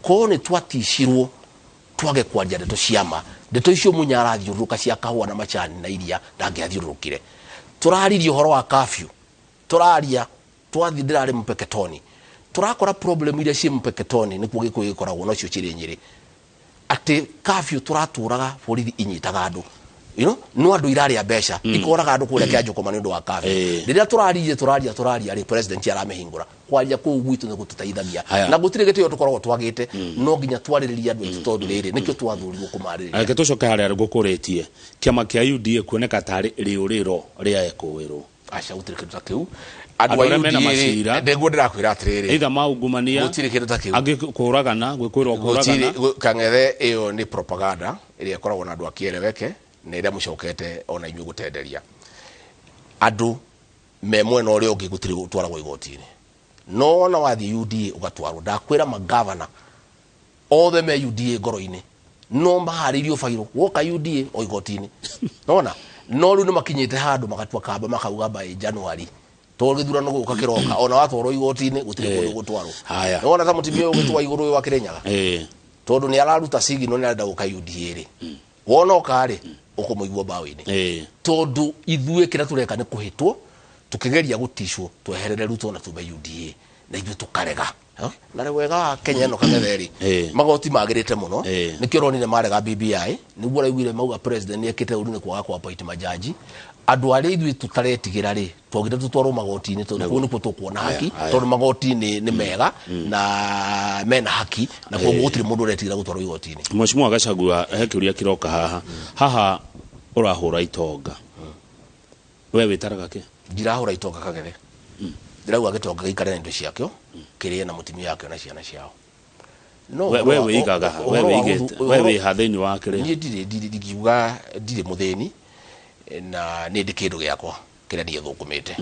Korwo nĩ twaticirwo twage kwaria ndeto cia ma, ndeto icio Munya arathiũrũrũka cia kahũa na macani na iria ndangĩathiũrũrũkire. Tũraririe ũhoro wa curfew, tũraria twathiĩ, ndĩrarĩ Mpeketoni, tũrakora problem iria ciĩ Mpeketoni nĩkuo Gĩkũyũ gĩkoragwo nocio cirĩ Nyĩrĩ. Atĩ curfew tũratũraga borithi inyitaga andũ, no andũ iraria mbeca, ikoraga andũ kũrĩa kĩanjũkũma nĩ ũndũ wa curfew. Rĩrĩa tũraririe, tũraria, tũraria rĩ, president aramĩhingũra. Kwaria kũu gwitũ nĩ gũtũteithagia. Haya. Na gũtirĩ gĩtĩo tũkoragwo twagĩte, no nginya twarĩrĩrie andũ aitũ, tondũ rĩrĩ nĩkĩo twathurirwo kũmarĩrĩria. Reke tũcoke harĩa ngũkũrĩtie kĩama kĩa UDA kuoneka tarĩ rĩũrĩro rĩa ekũĩrwo. Aca, gũtirĩ kĩndũ ta kĩu. Andũ arĩa mena macira. Nĩguo ndĩrakwĩra atĩrĩrĩ, either maungumania, gũtirĩ kĩndũ ta kĩu. Angĩ kũragana, gwĩkwĩrwo gũtirĩ kũragana. Kang'ethe, ĩyo nĩ propaganda ĩrĩa ĩkoragwo na andũ akĩeleweke na ĩrĩa mũcokete ona inyuĩ gũtenderia andũ me mwena ũrĩa ũngĩ. Gũtirĩ gũtwaragwo igoti-inĩ, no wona wathiĩ UDA ũgatwarwo. Ndakwĩra magavana othe me UDA ngoro-inĩ no maharĩirio bairũ woka UDA o igoti-inĩ, nona no rĩu nĩ makinyĩte handũ magatua kamba, makauga by January, tondũ gĩthurano gũka kĩroka, ona watwarwo igoti-inĩ gũtirĩ kũndũ gũtwarwo. Haya. Nĩwona ta mũtumia ũyũ ũgĩtwa igũrũ ũyũ wa Kĩrĩnyaga, tondũ nĩ araruta signal nĩ arenda gũka UDA rĩ, wona oka rĩ, ũkũmũigua mbaũ-inĩ, tondũ ithuĩ kĩrĩa tũreka nĩ kũhĩtwo tũkĩgeria gũticwo tweherere Ruto na tume UDA, na ithuĩ tũkarega. Eh? Na rĩ wega wa Kenya ĩno, Kang'ethe rĩ, magoti magĩrĩte mũno. Nĩkĩo ũronire marega BBI, nĩguo ũraiguire mauga president nĩ ekĩte ũru nĩ kwaga kwa appoint majaji. Andũ arĩa ithuĩ tũtaretigĩra rĩ, twagire tũtwarwo magoti-inĩ, tondũ kũu nĩkuo tũkuona haki. Haya. Tondũ magoti nĩ mega na mena haki, na koguo gũtirĩ mũndũ ũretigĩra gũtwarwo igoti-inĩ. Mheshimiwa Gachagua, he kĩũria kĩroka haha. Haha ũrahũra itonga, we wĩtaraga kĩ? Ndirahũra itonga, Kang'ethe. Ndĩrauga gĩtonga gĩikare na indo ciakĩo, kĩrĩe na mũtumia wakĩo na ciana ciao. No We wĩigaga ha? We ũhoro wa wĩigĩte we wĩha thĩinĩ wa kĩrĩa? Niĩ ndirĩ, ndingiuga ndirĩ mũthĩni, na nĩ ndĩ kĩndũ gĩakwa kĩrĩa niĩ thũkũmĩte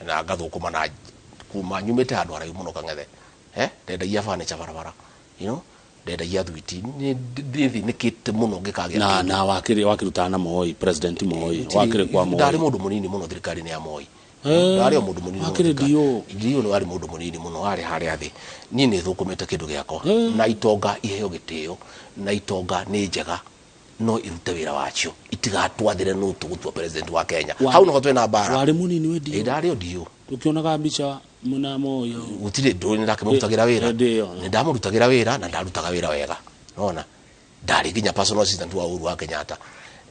na ngathũkũma na kuma nyumĩte handũ haraihu mũno, Kang'ethe. Ndendagia furniture barabara, ndendagia thwiti, nĩ thĩnĩkĩte mũno ngĩkagĩa Na kĩndũ. Na wakĩrĩ wakĩrutaga na Moi, President Moi, wakĩrĩ kwa Moi? Ndarĩ mũndũ mũnini mũno thirikari-inĩ ya Moi. Ndarĩ o mũndũ mũnini mũno Wakĩrĩ DO? DO nĩ warĩ mũndũ mũnini mũno, warĩ harĩa thĩ. Niĩ nĩ thũkũmĩte kĩndũ gĩakwa, na itonga iheo gĩtĩo, na itonga nĩ njega, no irute wĩra wacio, itigatwathĩre nũ tũgũtua president wa Kenya. Hau noho twĩna mbara. Warĩ mũnini we DO? Ĩ, ndarĩ o DO. Ũkĩonaga mbica mwena Moi hau? Gũtirĩ ndũĩ, nĩ ndakĩmũrutagĩra wĩra. Hĩndĩ ĩyo. Nĩ ndamũrutagĩra wĩra na ndarutaga wĩra wega, nona ndarĩ nginya personal assistant wa Uhuru wa Kenyatta,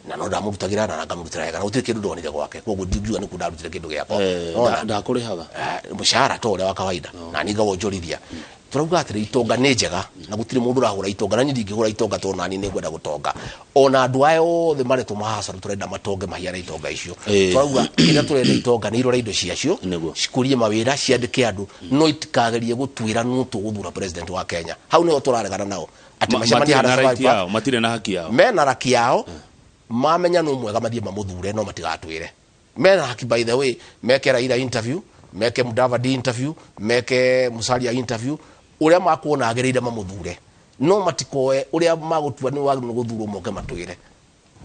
na no ndamũrutagĩra na ngamũrutĩra wega, na gũtirĩ kĩndũ ndonire gwake, koguo ndingiuga nĩkuo ndarutire kĩndũ gĩakwa. Nona? Ndakũrĩhaga? Mũcara ta ũrĩa wa kawaida na niĩ ngawonjorithia. Tũrauga atĩrĩ, itonga nĩ njega na gũtirĩ mũndũ ũrahũra itonga, na niĩ ndingĩhũra itonga tondũ nani nĩ ngwenda gũtonga. Ona andũ aya othe maretwo mahacaru, tũrenda matonge mahiana itonga icio. Tũrauga kĩrĩa tũrenda, itonga nĩ irore indo ciacio, cikũrie mawĩra, ciandĩke andũ, no itikagerie gũtwĩra nũ tũgũthura president wa Kenya. Hau nĩho tũraregana nao, atĩ macemanie Matirĩ harĩa na right Safari Park. yao, matirĩ na haki yao. Mena raki yao, mamenya nũ mwega mathiĩ mamũthure, no matigatwĩre. Mena haki, by the way, meke Raila interview, meke Mudavadi interview, meke Musalia interview, ũrĩa makuona agĩrĩire mamũthure, no matikoe ũrĩa magũtua nĩ wagĩrĩirwo nĩ gũthurwo moke matwĩre.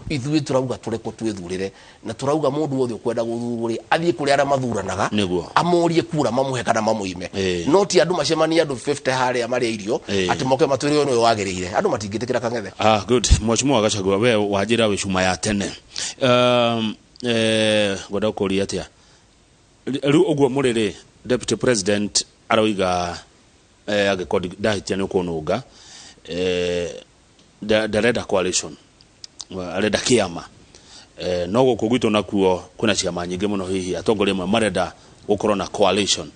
Ithuĩ tũrauga tũrekwo twĩthurĩre, na tũrauga mũndũ wothe ũkwenda gũthurwo rĩ, athiĩ kũrĩ arĩa mathuranaga, amorie kura mamũhe kana mamũime. No ti andũ macemanie andũ 50 harĩa marĩa irio, atĩ moke matwĩre ũyũ nĩwe wagĩrĩire. Andũ matingĩtĩkĩra, Kang'ethe. Ah, good. Mheshimiwa Gachagua, we wanjĩra wĩ cuma ya tene. Ngwenda gũkũria atĩa rĩu ũguo mũrĩ rĩ, deputy president aroiga, angĩkorwo ndahĩtia nĩ ũkũnũnga, ndarenda coalition, arenda kĩama. No gũkũ gwitũ nakuo kwĩna ciama nyingĩ mũno, hihi atongoria amwe marenda gũkorwo na coalition,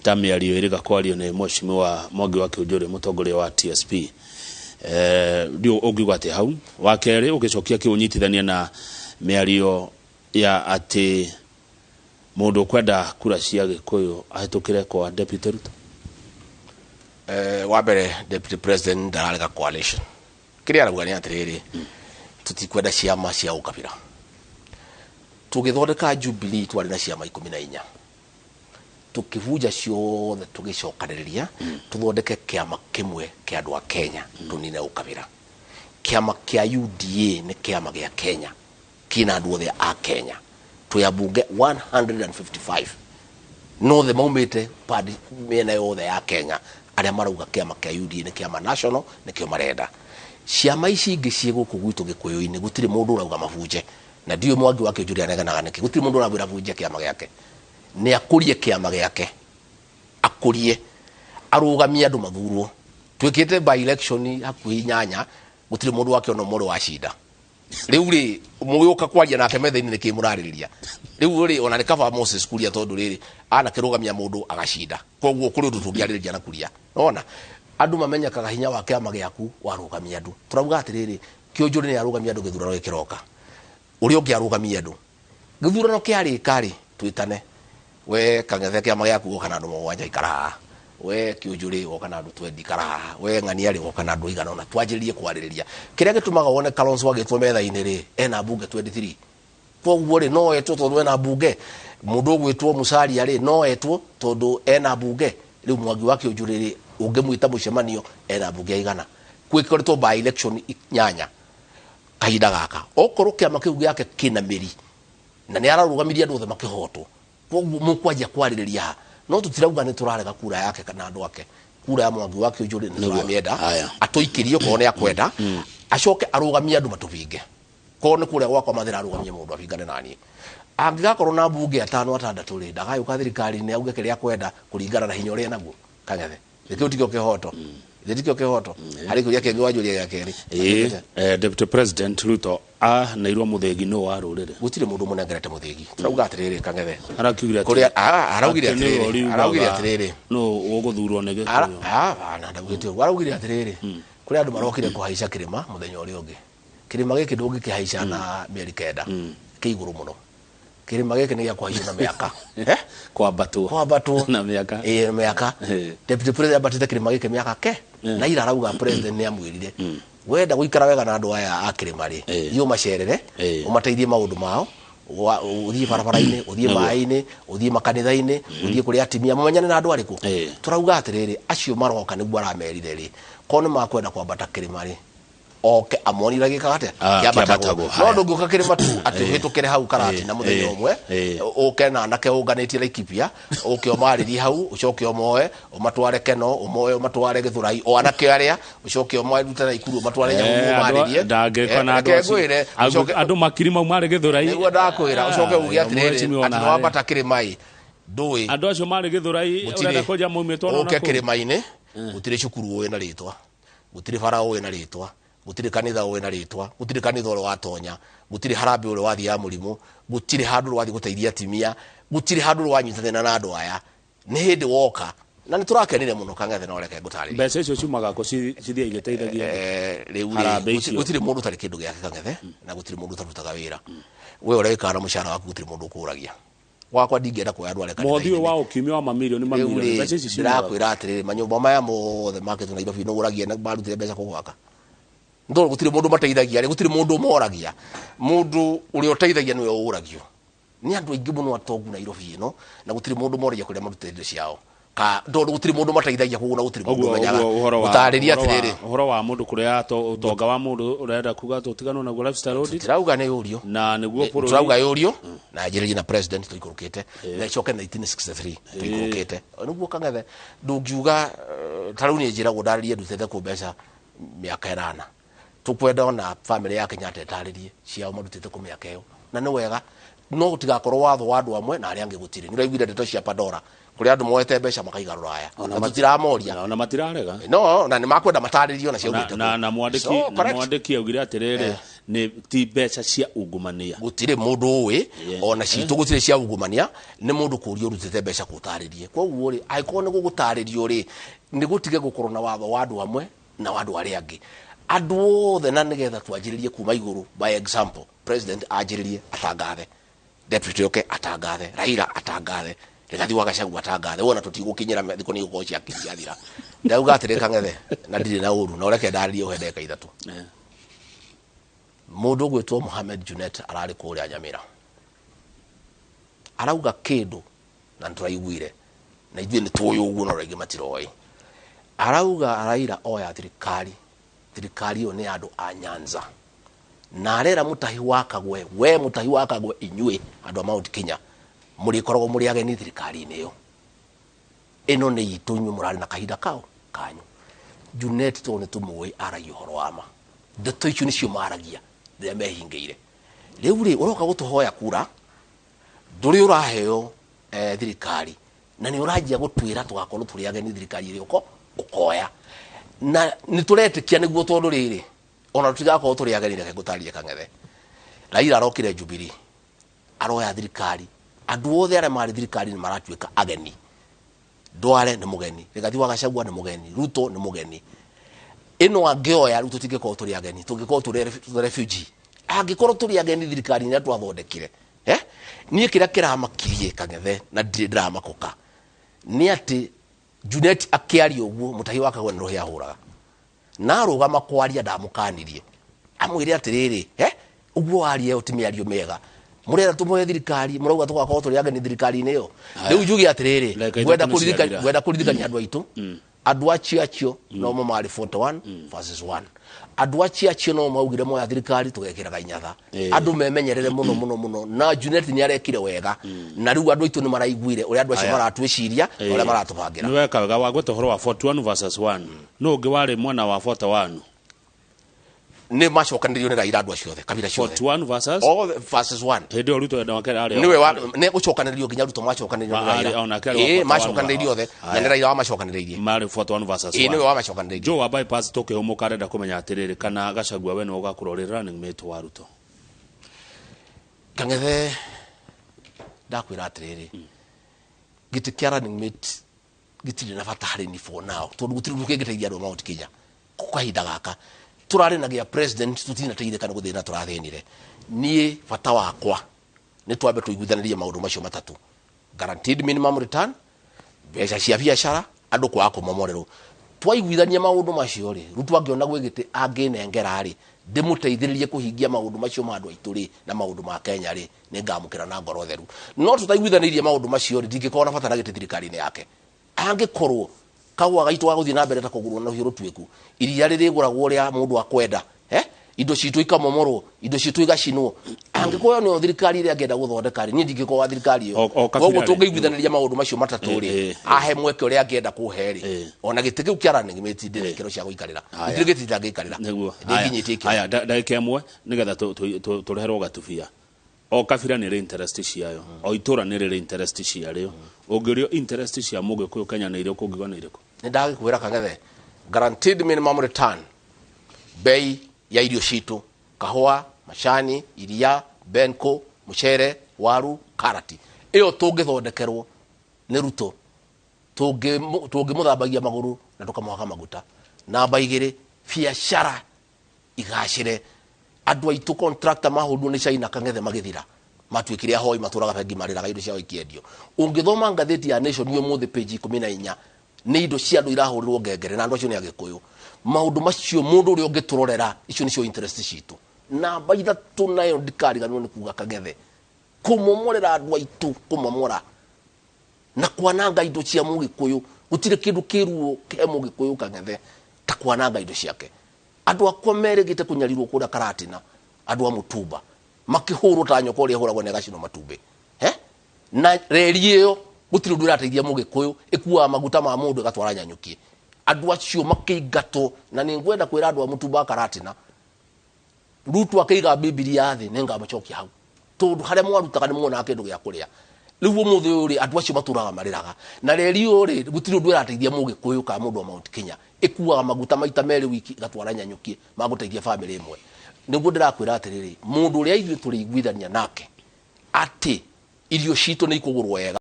ta mĩario ĩrĩga kwario nĩ Mheshimiwa Mwangi wa Kĩũnjũrĩ, mũtongoria wa TSP. Ndiũ ũngiuga atĩ hau wa kerĩ ũgĩcokia kĩũnyitithania na mĩario ya atĩ mũndũ ũkwenda kura cia Gĩkũyũ ahĩtũkĩre kwa Deputy Ruto? Wa mbere, deputy president ndararega coalition. Kĩrĩa arauga nĩ atĩrĩrĩ, tũtikwenda ciama cia ũkabira. Tũgĩthondeka Jubilee twarĩ na ciama 14, tũkĩbunja ciothe, tũgĩcokanĩrĩria tũthondeke kĩama kĩmwe kĩa andũ a Kenya, tũnine ũkabira. Kĩama kĩa UDA nĩ kĩama gĩa Kenya, kĩna andũ othe a Kenya. Twĩ ambunge 155 nothe maumĩte pandi mĩena yothe ya Kenya, arĩa marauga kĩama kĩa UDA nĩ kĩama national, nĩkĩo marenda. Ciama ici ingĩ ciĩ gũkũ gwitũ Gĩkũyũ-inĩ, gũtirĩ mũndũ ũrauga mabunje, na ndiũĩ Mwangi wa Kĩũnjũrĩ areganaga nĩkĩ. Gũtirĩ mũndũ ũramwĩra bunje kĩama gĩake. Nĩ akũrie kĩama gĩake, akũrie, arũgamie andũ mathurwo. Twĩkĩte by election hakuhĩ inyanya. Gũtirĩ mũndũ wakĩona ũmwe ũrĩ wacinda. Rĩu rĩ, mũgĩũka kwaria nake metha-inĩ nĩkĩ mũrarĩrĩria? Rĩu rĩ, ona nĩ kaba Moses Kuria tondũ rĩrĩ anakĩrũgamia mũndũ agacinda. Koguo kũrĩ ũndũ tũngĩarĩrĩria na Kuria. Nona andũ mamenyekaga hinya wa kĩama gĩaku warũgamia andũ. Tũrauga atĩrĩrĩ, Kĩũnjũrĩ nĩ arũgamia andũ gĩthurano gĩkĩroka. Ũrĩa ũngĩ arũgamia andũ. Gĩthurano kĩarĩka rĩ, twĩtane. We Kang'ethe kĩama gĩaku woka na andũ 7 ikara haha. We Kĩũnjũrĩ woka na andũ 20 ikara haha. We Ng'ania rĩ woka na andũ aigana ũna. Twanjĩrĩrie kwarĩrĩria. Kĩrĩa gĩtũmaga wone Kalonzo agĩtwo metha-inĩ rĩ, ena mbunge 23. Koguo rĩ, no etwo tondũ ena mbunge. Mũndũ ũgwĩtwo Musalia rĩ, no etwo tondũ ena mbunge. Rĩu Mwangi wa Kĩũnjũrĩ rĩ, ũngĩmwĩta mũcemanio ena mbunge aigana. Gwĩkoretwo by election 8 kahinda gaka. Okorwo kĩama kĩu gĩake kĩna mĩri na nĩ ararũgamirie andũ othe makĩhotwo, koguo mũkwanjia kwarĩrĩria ha. No tũtirauga nĩ tũrarega kura yake kana andũ ake. Kura ya Mwangi wa Kĩũnjũrĩ nĩ tũramĩenda, atũikĩrie okorwo nĩ akwenda, acoke arũgamie andũ matũbinge. Korwo nĩ kũrĩa gwakwa Mathĩra arũgamie mũndũ abingane naniĩ. Angĩgakorwo na mbunge 5 6 rĩ, ndagagĩũka thirikari-inĩ auge kĩrĩa akwenda kũringana na hinya ũrĩa enaguo. Kang'ethe. Gĩkĩu tikĩo kĩhoto. Gĩkĩ tikĩo kĩhoto. Harĩ kĩũria kĩngĩ wanjũria gĩa kerĩ. Ĩĩ, Deputy President Ruto aneirwo mũthĩgi nũ wa rũrĩrĩ. Gũtirĩ mũndũ mũnengerete mũthĩgi. Tũrauga atĩrĩrĩ Kang'ethe. Arakiugire atĩrĩrĩ. Araugire atĩrĩrĩ. Araugire atĩrĩrĩ. Nũ ũgũthurwo nĩ Gĩkũyũ? Hapana, ndaugĩte ũguo. Araugire atĩrĩrĩ. Kũrĩ andũ marokire kũhaica kĩrĩma mũthenya ũrĩa ũngĩ. Kĩrĩma gĩkĩ ndũngĩkĩhaica na mĩeri 9. Kĩ igũrũ mũno. Kĩrĩma gĩkĩ nĩ gĩa kũhaica na mĩaka. Kwambatwo. Kwambatwo. Na mĩaka. Ĩĩ, mĩaka. Deputy President ambatĩte kĩrĩma gĩkĩ mĩaka ke. Na ira arauga President nĩ amwĩrire. Wenda gũikara wega na andũ aya a kĩrĩma rĩ, thiĩ ũmacerere, ũmateithie maũndũ mao, ũthiĩ barabara-inĩ, ũthiĩ maĩ-inĩ, ũthiĩ makanitha-inĩ, ũthiĩ kũrĩ atimia, mũmenyane na andũ arĩkũ. Tũrauga atĩrĩrĩ, acio maroka nĩguo aramerire rĩ, korwo nĩ makwenda kwambata kĩrĩma rĩ, oke amonire gĩkaga atĩa? Kĩambatagwo. No ndũngĩũka kĩrĩma tu atĩ ũhĩtũkĩre hau karati na mũthenya ũmwe, ũke na anake ũnganĩtie Laikipia, ũke ũmarĩrie hau, ũcoke ũmoe, ũmatware Keno, ũmoe ũmatware Gĩthũrai, o anake arĩa, ũcoke ũmoe rute Naikuru, ũmatware Nyahururu ũmarĩrie. Ndangĩka na andũ acio. Andũ makiri mau marĩ Gĩthũrai. Nĩguo ndakwĩra, ũcoke uge atĩrĩrĩ, atĩ nĩwambata kĩrĩma ĩ, ndũĩ. Andũ acio marĩ Gĩthũrai, ũrenda kũnja maumĩtwo na kũu. Ũke kĩrĩma-inĩ, gũtirĩ cukuru ũĩ na rĩtwa. Gũtirĩ bara ũĩ na rĩtwa, gũtirĩ kanitha ũĩ na rĩtwa, gũtirĩ kanitha ũrĩ watonya, gũtirĩ harambĩ ũrĩ wathiĩ ya mũrimũ, gũtirĩ handũ ũrĩ wathiĩ gũteithia atimia, gũtirĩ handũ ũrĩ wanyitanĩra na andũ aya. Nĩ hĩndĩ woka. Na nĩ tũrakenire mũno Kang'ethe, no reke ngũtarĩrie. Mbeca icio ciumaga kũ cithiĩ igĩteithagia andũ? Rĩu rĩ, Harambĩ icio. gũtirĩ mũndũ ũtarĩ kĩndũ gĩake Kang'ethe, na gũtirĩ mũndũ ũtarutaga wĩra. We ũreka na mũcara waku gũtirĩ mũndũ ũkũragia. Wakwa ndingĩenda kuoya andũ arĩa kanitha-inĩ. Mũhothi ũyũ wa ũkiumia wa mamirioni, Rĩu mamirioni. rĩ, Mbeca ici ciumaga kũ? ndĩrakwĩra atĩrĩrĩ, manyũmba maya mothe makĩtwo Nairobi nĩ ũragia na marutire mbeca kũ gwaka. Nĩ tondũ gũtirĩ mũndũ mateithagia rĩ, gũtirĩ mũndũ ũmoragia. Mũndũ ũrĩa ũteithagia nĩwe ũragio. Nĩ andũ aingĩ mũno atongu Nairobi ĩno, na gũtirĩ mũndũ moragia kũrĩa marutĩte indo ciao. Ka, tondũ gũtirĩ mũndũ mateithagia koguo na gũtirĩ mũndũ Ũguo, ũmenyaga. ũguo, ũhoro wa, Gũtarĩria ũhoro wa, atĩrĩrĩ. ũhoro wa mũndũ kũrĩa ũtonga wa mũndũ ũrenda kuga atĩ ũtiganwo naguo lifestyle audit. Tũtirauga nĩ yũrio. Na nĩguo bũrũri. Tũrauga yũrio, na njĩrĩrie na president tũikũrũkĩte, na icoke 1963 tũikũrũkĩte. Nĩguo Kang'ethe, ndũngiuga, ta rĩu niĩ njĩragwo ndarĩrie ndutĩte kũ mbeca mĩaka 8. Tũkwenda ona family ya Kenyatta ĩtarĩrie ciao marutĩte kũ mĩaka ĩyo. Na nĩ wega, no gũtigakorwo watho wa andũ amwe na arĩa angĩ gũtirĩ. Nĩ ũraiguire ndeto cia Pandora, kũrĩa andũ moete mbeca makaiga rũraya. Ona Na tũtiramoria. Ona matirarega. No, na nĩ makwenda matarĩrio na ciaumĩte Na, kũ. na mwandĩki, So, na correct. mwandĩki augire atĩrĩrĩ, nĩ ti mbeca cia ungumania. Gũtirĩ mũndũ ũĩ, Yeah. ona citũ gũtirĩ cia ungumania, nĩ mũndũ kũũria ũrutĩte mbeca kũtarĩrie. Koguo rĩ, angĩkorwo nĩ gũgũtarĩrio rĩ, nĩ gũtige gũkorwo na watho wa andũ amwe na wa andũ arĩa angĩ. Andũ othe na nĩgetha twanjĩrĩrie kuma igũrũ, by example, president anjĩrĩrie atangathe, deputy oke atangathe, Raila atangathe, Rigathi wa Gachagua atangathe, wona tũtigũkinyĩra thikũ nĩ igũkorwo ciathira. Ndauga atĩrĩ Kang'ethe, na ndirĩ na ũru, na ũreke ndarĩrie ũhe ndagĩka 3. Mũndũ ũgwĩtwo Mohamed Junet ararĩ kũrĩa Nyamira. Arauga kĩndũ na nĩtũraiguire, na ithuĩ nĩ tũĩ ũguo no rĩngĩ matiroĩ. Arauga Raila oya thirikari, thirikari ĩyo nĩ ya andũ a Nyanza. Na arera mũtahi wa Kagwe, we mũtahi wa Kagwe inyuĩ andũ a Mount Kenya, mũrĩkoragwo mũrĩ ageni thirikari-inĩ ĩyo. Ĩno nĩ itũ inyuĩ mũrarĩ na kahinda kao kanyu. Junet tondũ nĩ tũmũĩ aragia ũhoro wa ma. Ndeto icio nĩcio maragia rĩrĩa mehingĩire. Rĩu rĩ, ũroka gũtũhoya kura, ndũrĩ ũraheo, thirikari, na nĩ ũranjia gũtwĩra tũgakorwo tũrĩ ageni thirikari ĩrĩa ũkoya. Na nĩ tũretĩkia nĩguo tondũ rĩrĩ, Ona tutigakorwo tũrĩ ageni, reke ngũtarĩrie Kang'ethe. Raila arokire Jubilee, aroya thirikari, andũ othe arĩa marĩ thirikari nĩ maratuĩka ageni. Ndware nĩ mũgeni, Rigathi wa Gachagua nĩ mũgeni, Ruto nĩ mũgeni. Ĩno angĩoya rĩu tũtingĩkorwo tũrĩ ageni, tũngĩkorwo tũrĩ refugee. Angĩkorwo tũrĩ ageni thirikari ĩrĩa twathondekire, eh? Niĩ kĩrĩa kĩramakirie Kang'ethe na ndirĩ ndĩramakũka nĩ atĩ Junet akĩaria ũguo, mũtahi wa Kagwe nĩ rũhĩa ahũraga na arũgama kwaria, ndamũkanirie amwĩre atĩrĩrĩ, ũguo waria ĩyo ti mĩario mĩega, mũrera tũmũhe thirikari, mũrauga tũgakorwo tũrĩ ageni thirikari-inĩ ĩyo. Rĩu njuge atĩrĩrĩ, Ndagĩka ithatũ ngwenda nĩ kũririkania, ciathira. ngwenda kũririkania andũ aitũ, andũ acio acio no mo marĩ 41 versus 1. Andũ acio acio no maugire moya thirikari tũgekĩraga inyatha. Andũ memenyerere mũno mũno mũno, na Junet nĩ arekire wega, na rĩu andũ aitũ nĩ maraiguire ũrĩa andũ acio Aya. maratwĩciria na ũrĩa maratũbangĩra. Nĩ weka wega wagweta ũhoro wa 41 versus 1. No ũngĩ warĩ mwena wa 41? Nĩ macokanĩrĩrio nĩ Raila, andũ acio othe, kabira ciothe. 41 versus All versus 1. Hĩndĩ ĩyo Ruto wake arĩ Niwe wa nĩ gũcokanĩrĩrio nginya Ruto macokanĩrĩrio nĩ Raila. Onake arĩ wa Ĩĩ, 41. macokanĩrĩirio othe na Aya. nĩ Raila wamacokanĩrĩirie. Marĩ 41 versus Ĩĩ, 1. nĩwe wamacokanĩrĩirie. Joe wa bypass tũkĩhũmũka arenda kũmenya atĩrĩrĩ, kana Gachagua we nĩwe ũgakorwo ũrĩ running mate wa Ruto? Kang'ethe, ndakwĩra atĩrĩrĩ, gĩtĩ kĩa running mate gĩtirĩ na bata harĩ ni for now, tondũ gũtirĩ ũndũ kĩngĩteithia andũ a Mount Kenya. Kwa kahinda gaka tũrarĩ na gĩa president, tũtinateithĩka nĩ gũthĩna tũrathĩnire. Niĩ bata wakwa nĩ twambe tũiguithanĩrie maũndũ macio matatũ: guaranteed minimum return, mbeca cia biacara, andũ kwaga kũmomorerwo. Twaiguithania maũndũ macio rĩ, Ruto angĩona gwĩ gĩtĩ angĩnengera rĩ, ndĩmũteithĩrĩrie kũhingia maũndũ macio ma andũ aitũ rĩ, na maũndũ ma Kenya rĩ, nĩ ngamũkĩra na ngoro theru. No tũtaiguithanĩirie maũndũ macio rĩ, ndingĩkorwo na bata na gĩtĩ thirikari-inĩ yake. Angĩkorwo kahũa gaitũ ga gũthiĩ na mbere ta kũgũrwo na rũhiũ rũtuĩku, iria rĩrĩgũragwo rĩa mũndũ akwenda, indo citũ ikamomorwo, indo citũ igacinwo, angĩkorwo nĩyo thirikari ĩrĩa angĩenda gũthondeka rĩ, niĩ ndingĩkorwo wa thirikari ĩyo. O kabira Koguo rĩ. tũngĩiguithanĩria maũndũ macio matatũ rĩ, ahe mweke ũrĩa angĩenda kũhe rĩ, ona gĩtĩ kĩu kĩa running mate ndĩ ikĩro cia gũikarĩra. Haya. Gũtirĩ gĩtĩ itangĩikarĩra. Nĩguo. Ndĩnginyĩtie ikĩro. Haya, ndagĩka ĩmwe nĩgetha tũreherwo gatubia. O kabira nĩ rĩ interest ciayo, o itũra nĩ rĩrĩ interest ciarĩo. Ũngĩũrio interest cia mũgĩkũyũ Kenya nĩ irĩkũ, ũngiuga nĩ irĩkũ? Nĩ ndagĩkwĩra Kang'ethe, guaranteed minimum return, bei ya irio citũ, kahũa, macani, iria, benko, mũcere, waru, karati, ĩyo tũngĩthondekerwo nĩ Ruto, tũngĩmũthambagia magũrũ na tũkamũhaka maguta. Namba igĩrĩ, biacara igacĩre, andũ aitũ contractor mahũrwo nĩ China Kang'ethe magĩthira, matuĩkire ahoi, matũraga bengi marĩraga indo ciao ikiendio. Ũngĩthoma ngathĩti ya Nation ũmũthĩ page 14, nĩ indo cia andũ irahũrĩrwo ngengere, na andũ acio nĩ Agĩkũyũ. Maũndũ macio mũndũ ũrĩa ũngĩtũrorera, icio nĩcio interest citũ. Namba ithatũ, nayo ndikariganĩrwo nĩ kuga Kang'ethe, kũmomorera andũ aitũ, kũmomora na kwananga indo cia mũgĩkũyũ. Gũtirĩ kĩndũ kĩruo he mũgĩkũyũ Kang'ethe ta kwananga indo ciake. Andũ akwa merĩgĩte kũnyarirwo kũrĩa Karatina, andũ a mũtumba makĩhũrwo ta nyoka ũrĩa ĩhũragwo na ĩgacinwo matumbĩ, he na reri ĩyo gũtirĩ ũndũ ĩrateithia mũgĩkũyũ, ĩkuaga maguta ma mũndũ ĩgatwara Nyanyũkie. Andũ acio makĩingatwo, na nĩ ngwenda kwĩra andũ a mũtumba wa Karatina, Ruto akĩiga Bibilia thĩ, nĩ ngamũcokia hau, tondũ harĩa mwarutaga nĩ muonaga kĩndũ gĩa kũrĩa. Rĩu ũmũthĩ ũyũ rĩ, andũ acio matũraga marĩraga na reri ũyũ rĩ, gũtirĩ ũndũ ĩrateithia mũgĩkũyũ kana mũndũ wa Mount Kenya. Ĩkuaga maguta maita merĩ wiki ĩgatwara Nyanyũkie ma gũteithia bamĩrĩ ĩmwe. Nĩguo ndĩrakwĩra atĩrĩrĩ, mũndũ ũrĩa ithuĩ tũrĩiguithania nake atĩ irio citũ nĩ ikũgũrwo wega,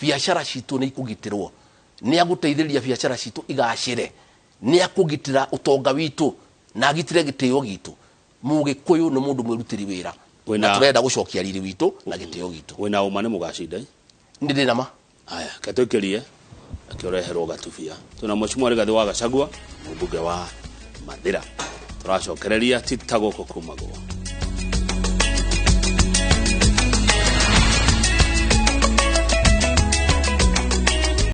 biacara citũ nĩ ikũgitĩrwo, nĩ agũteithĩrĩria biacara citũ igacĩre, nĩ akũgitĩra ũtonga witũ na agitĩre gĩtĩo gitũ. Mũgĩkũyũ nĩ mũndũ mwĩrutĩri wĩra na tũrenda gũcokia riri witũ na gĩtĩo gitũ. Wĩna ũma nĩ mũgacinda? Nĩ ndĩ na ma. Aya, ketũikĩrie akĩoreherwo gatubia. Twĩna Mheshimiwa Rigathĩ wa Gachagua, mũmbunge wa Mathĩra. Tũracokereria ti ta gũkũ kumagwo.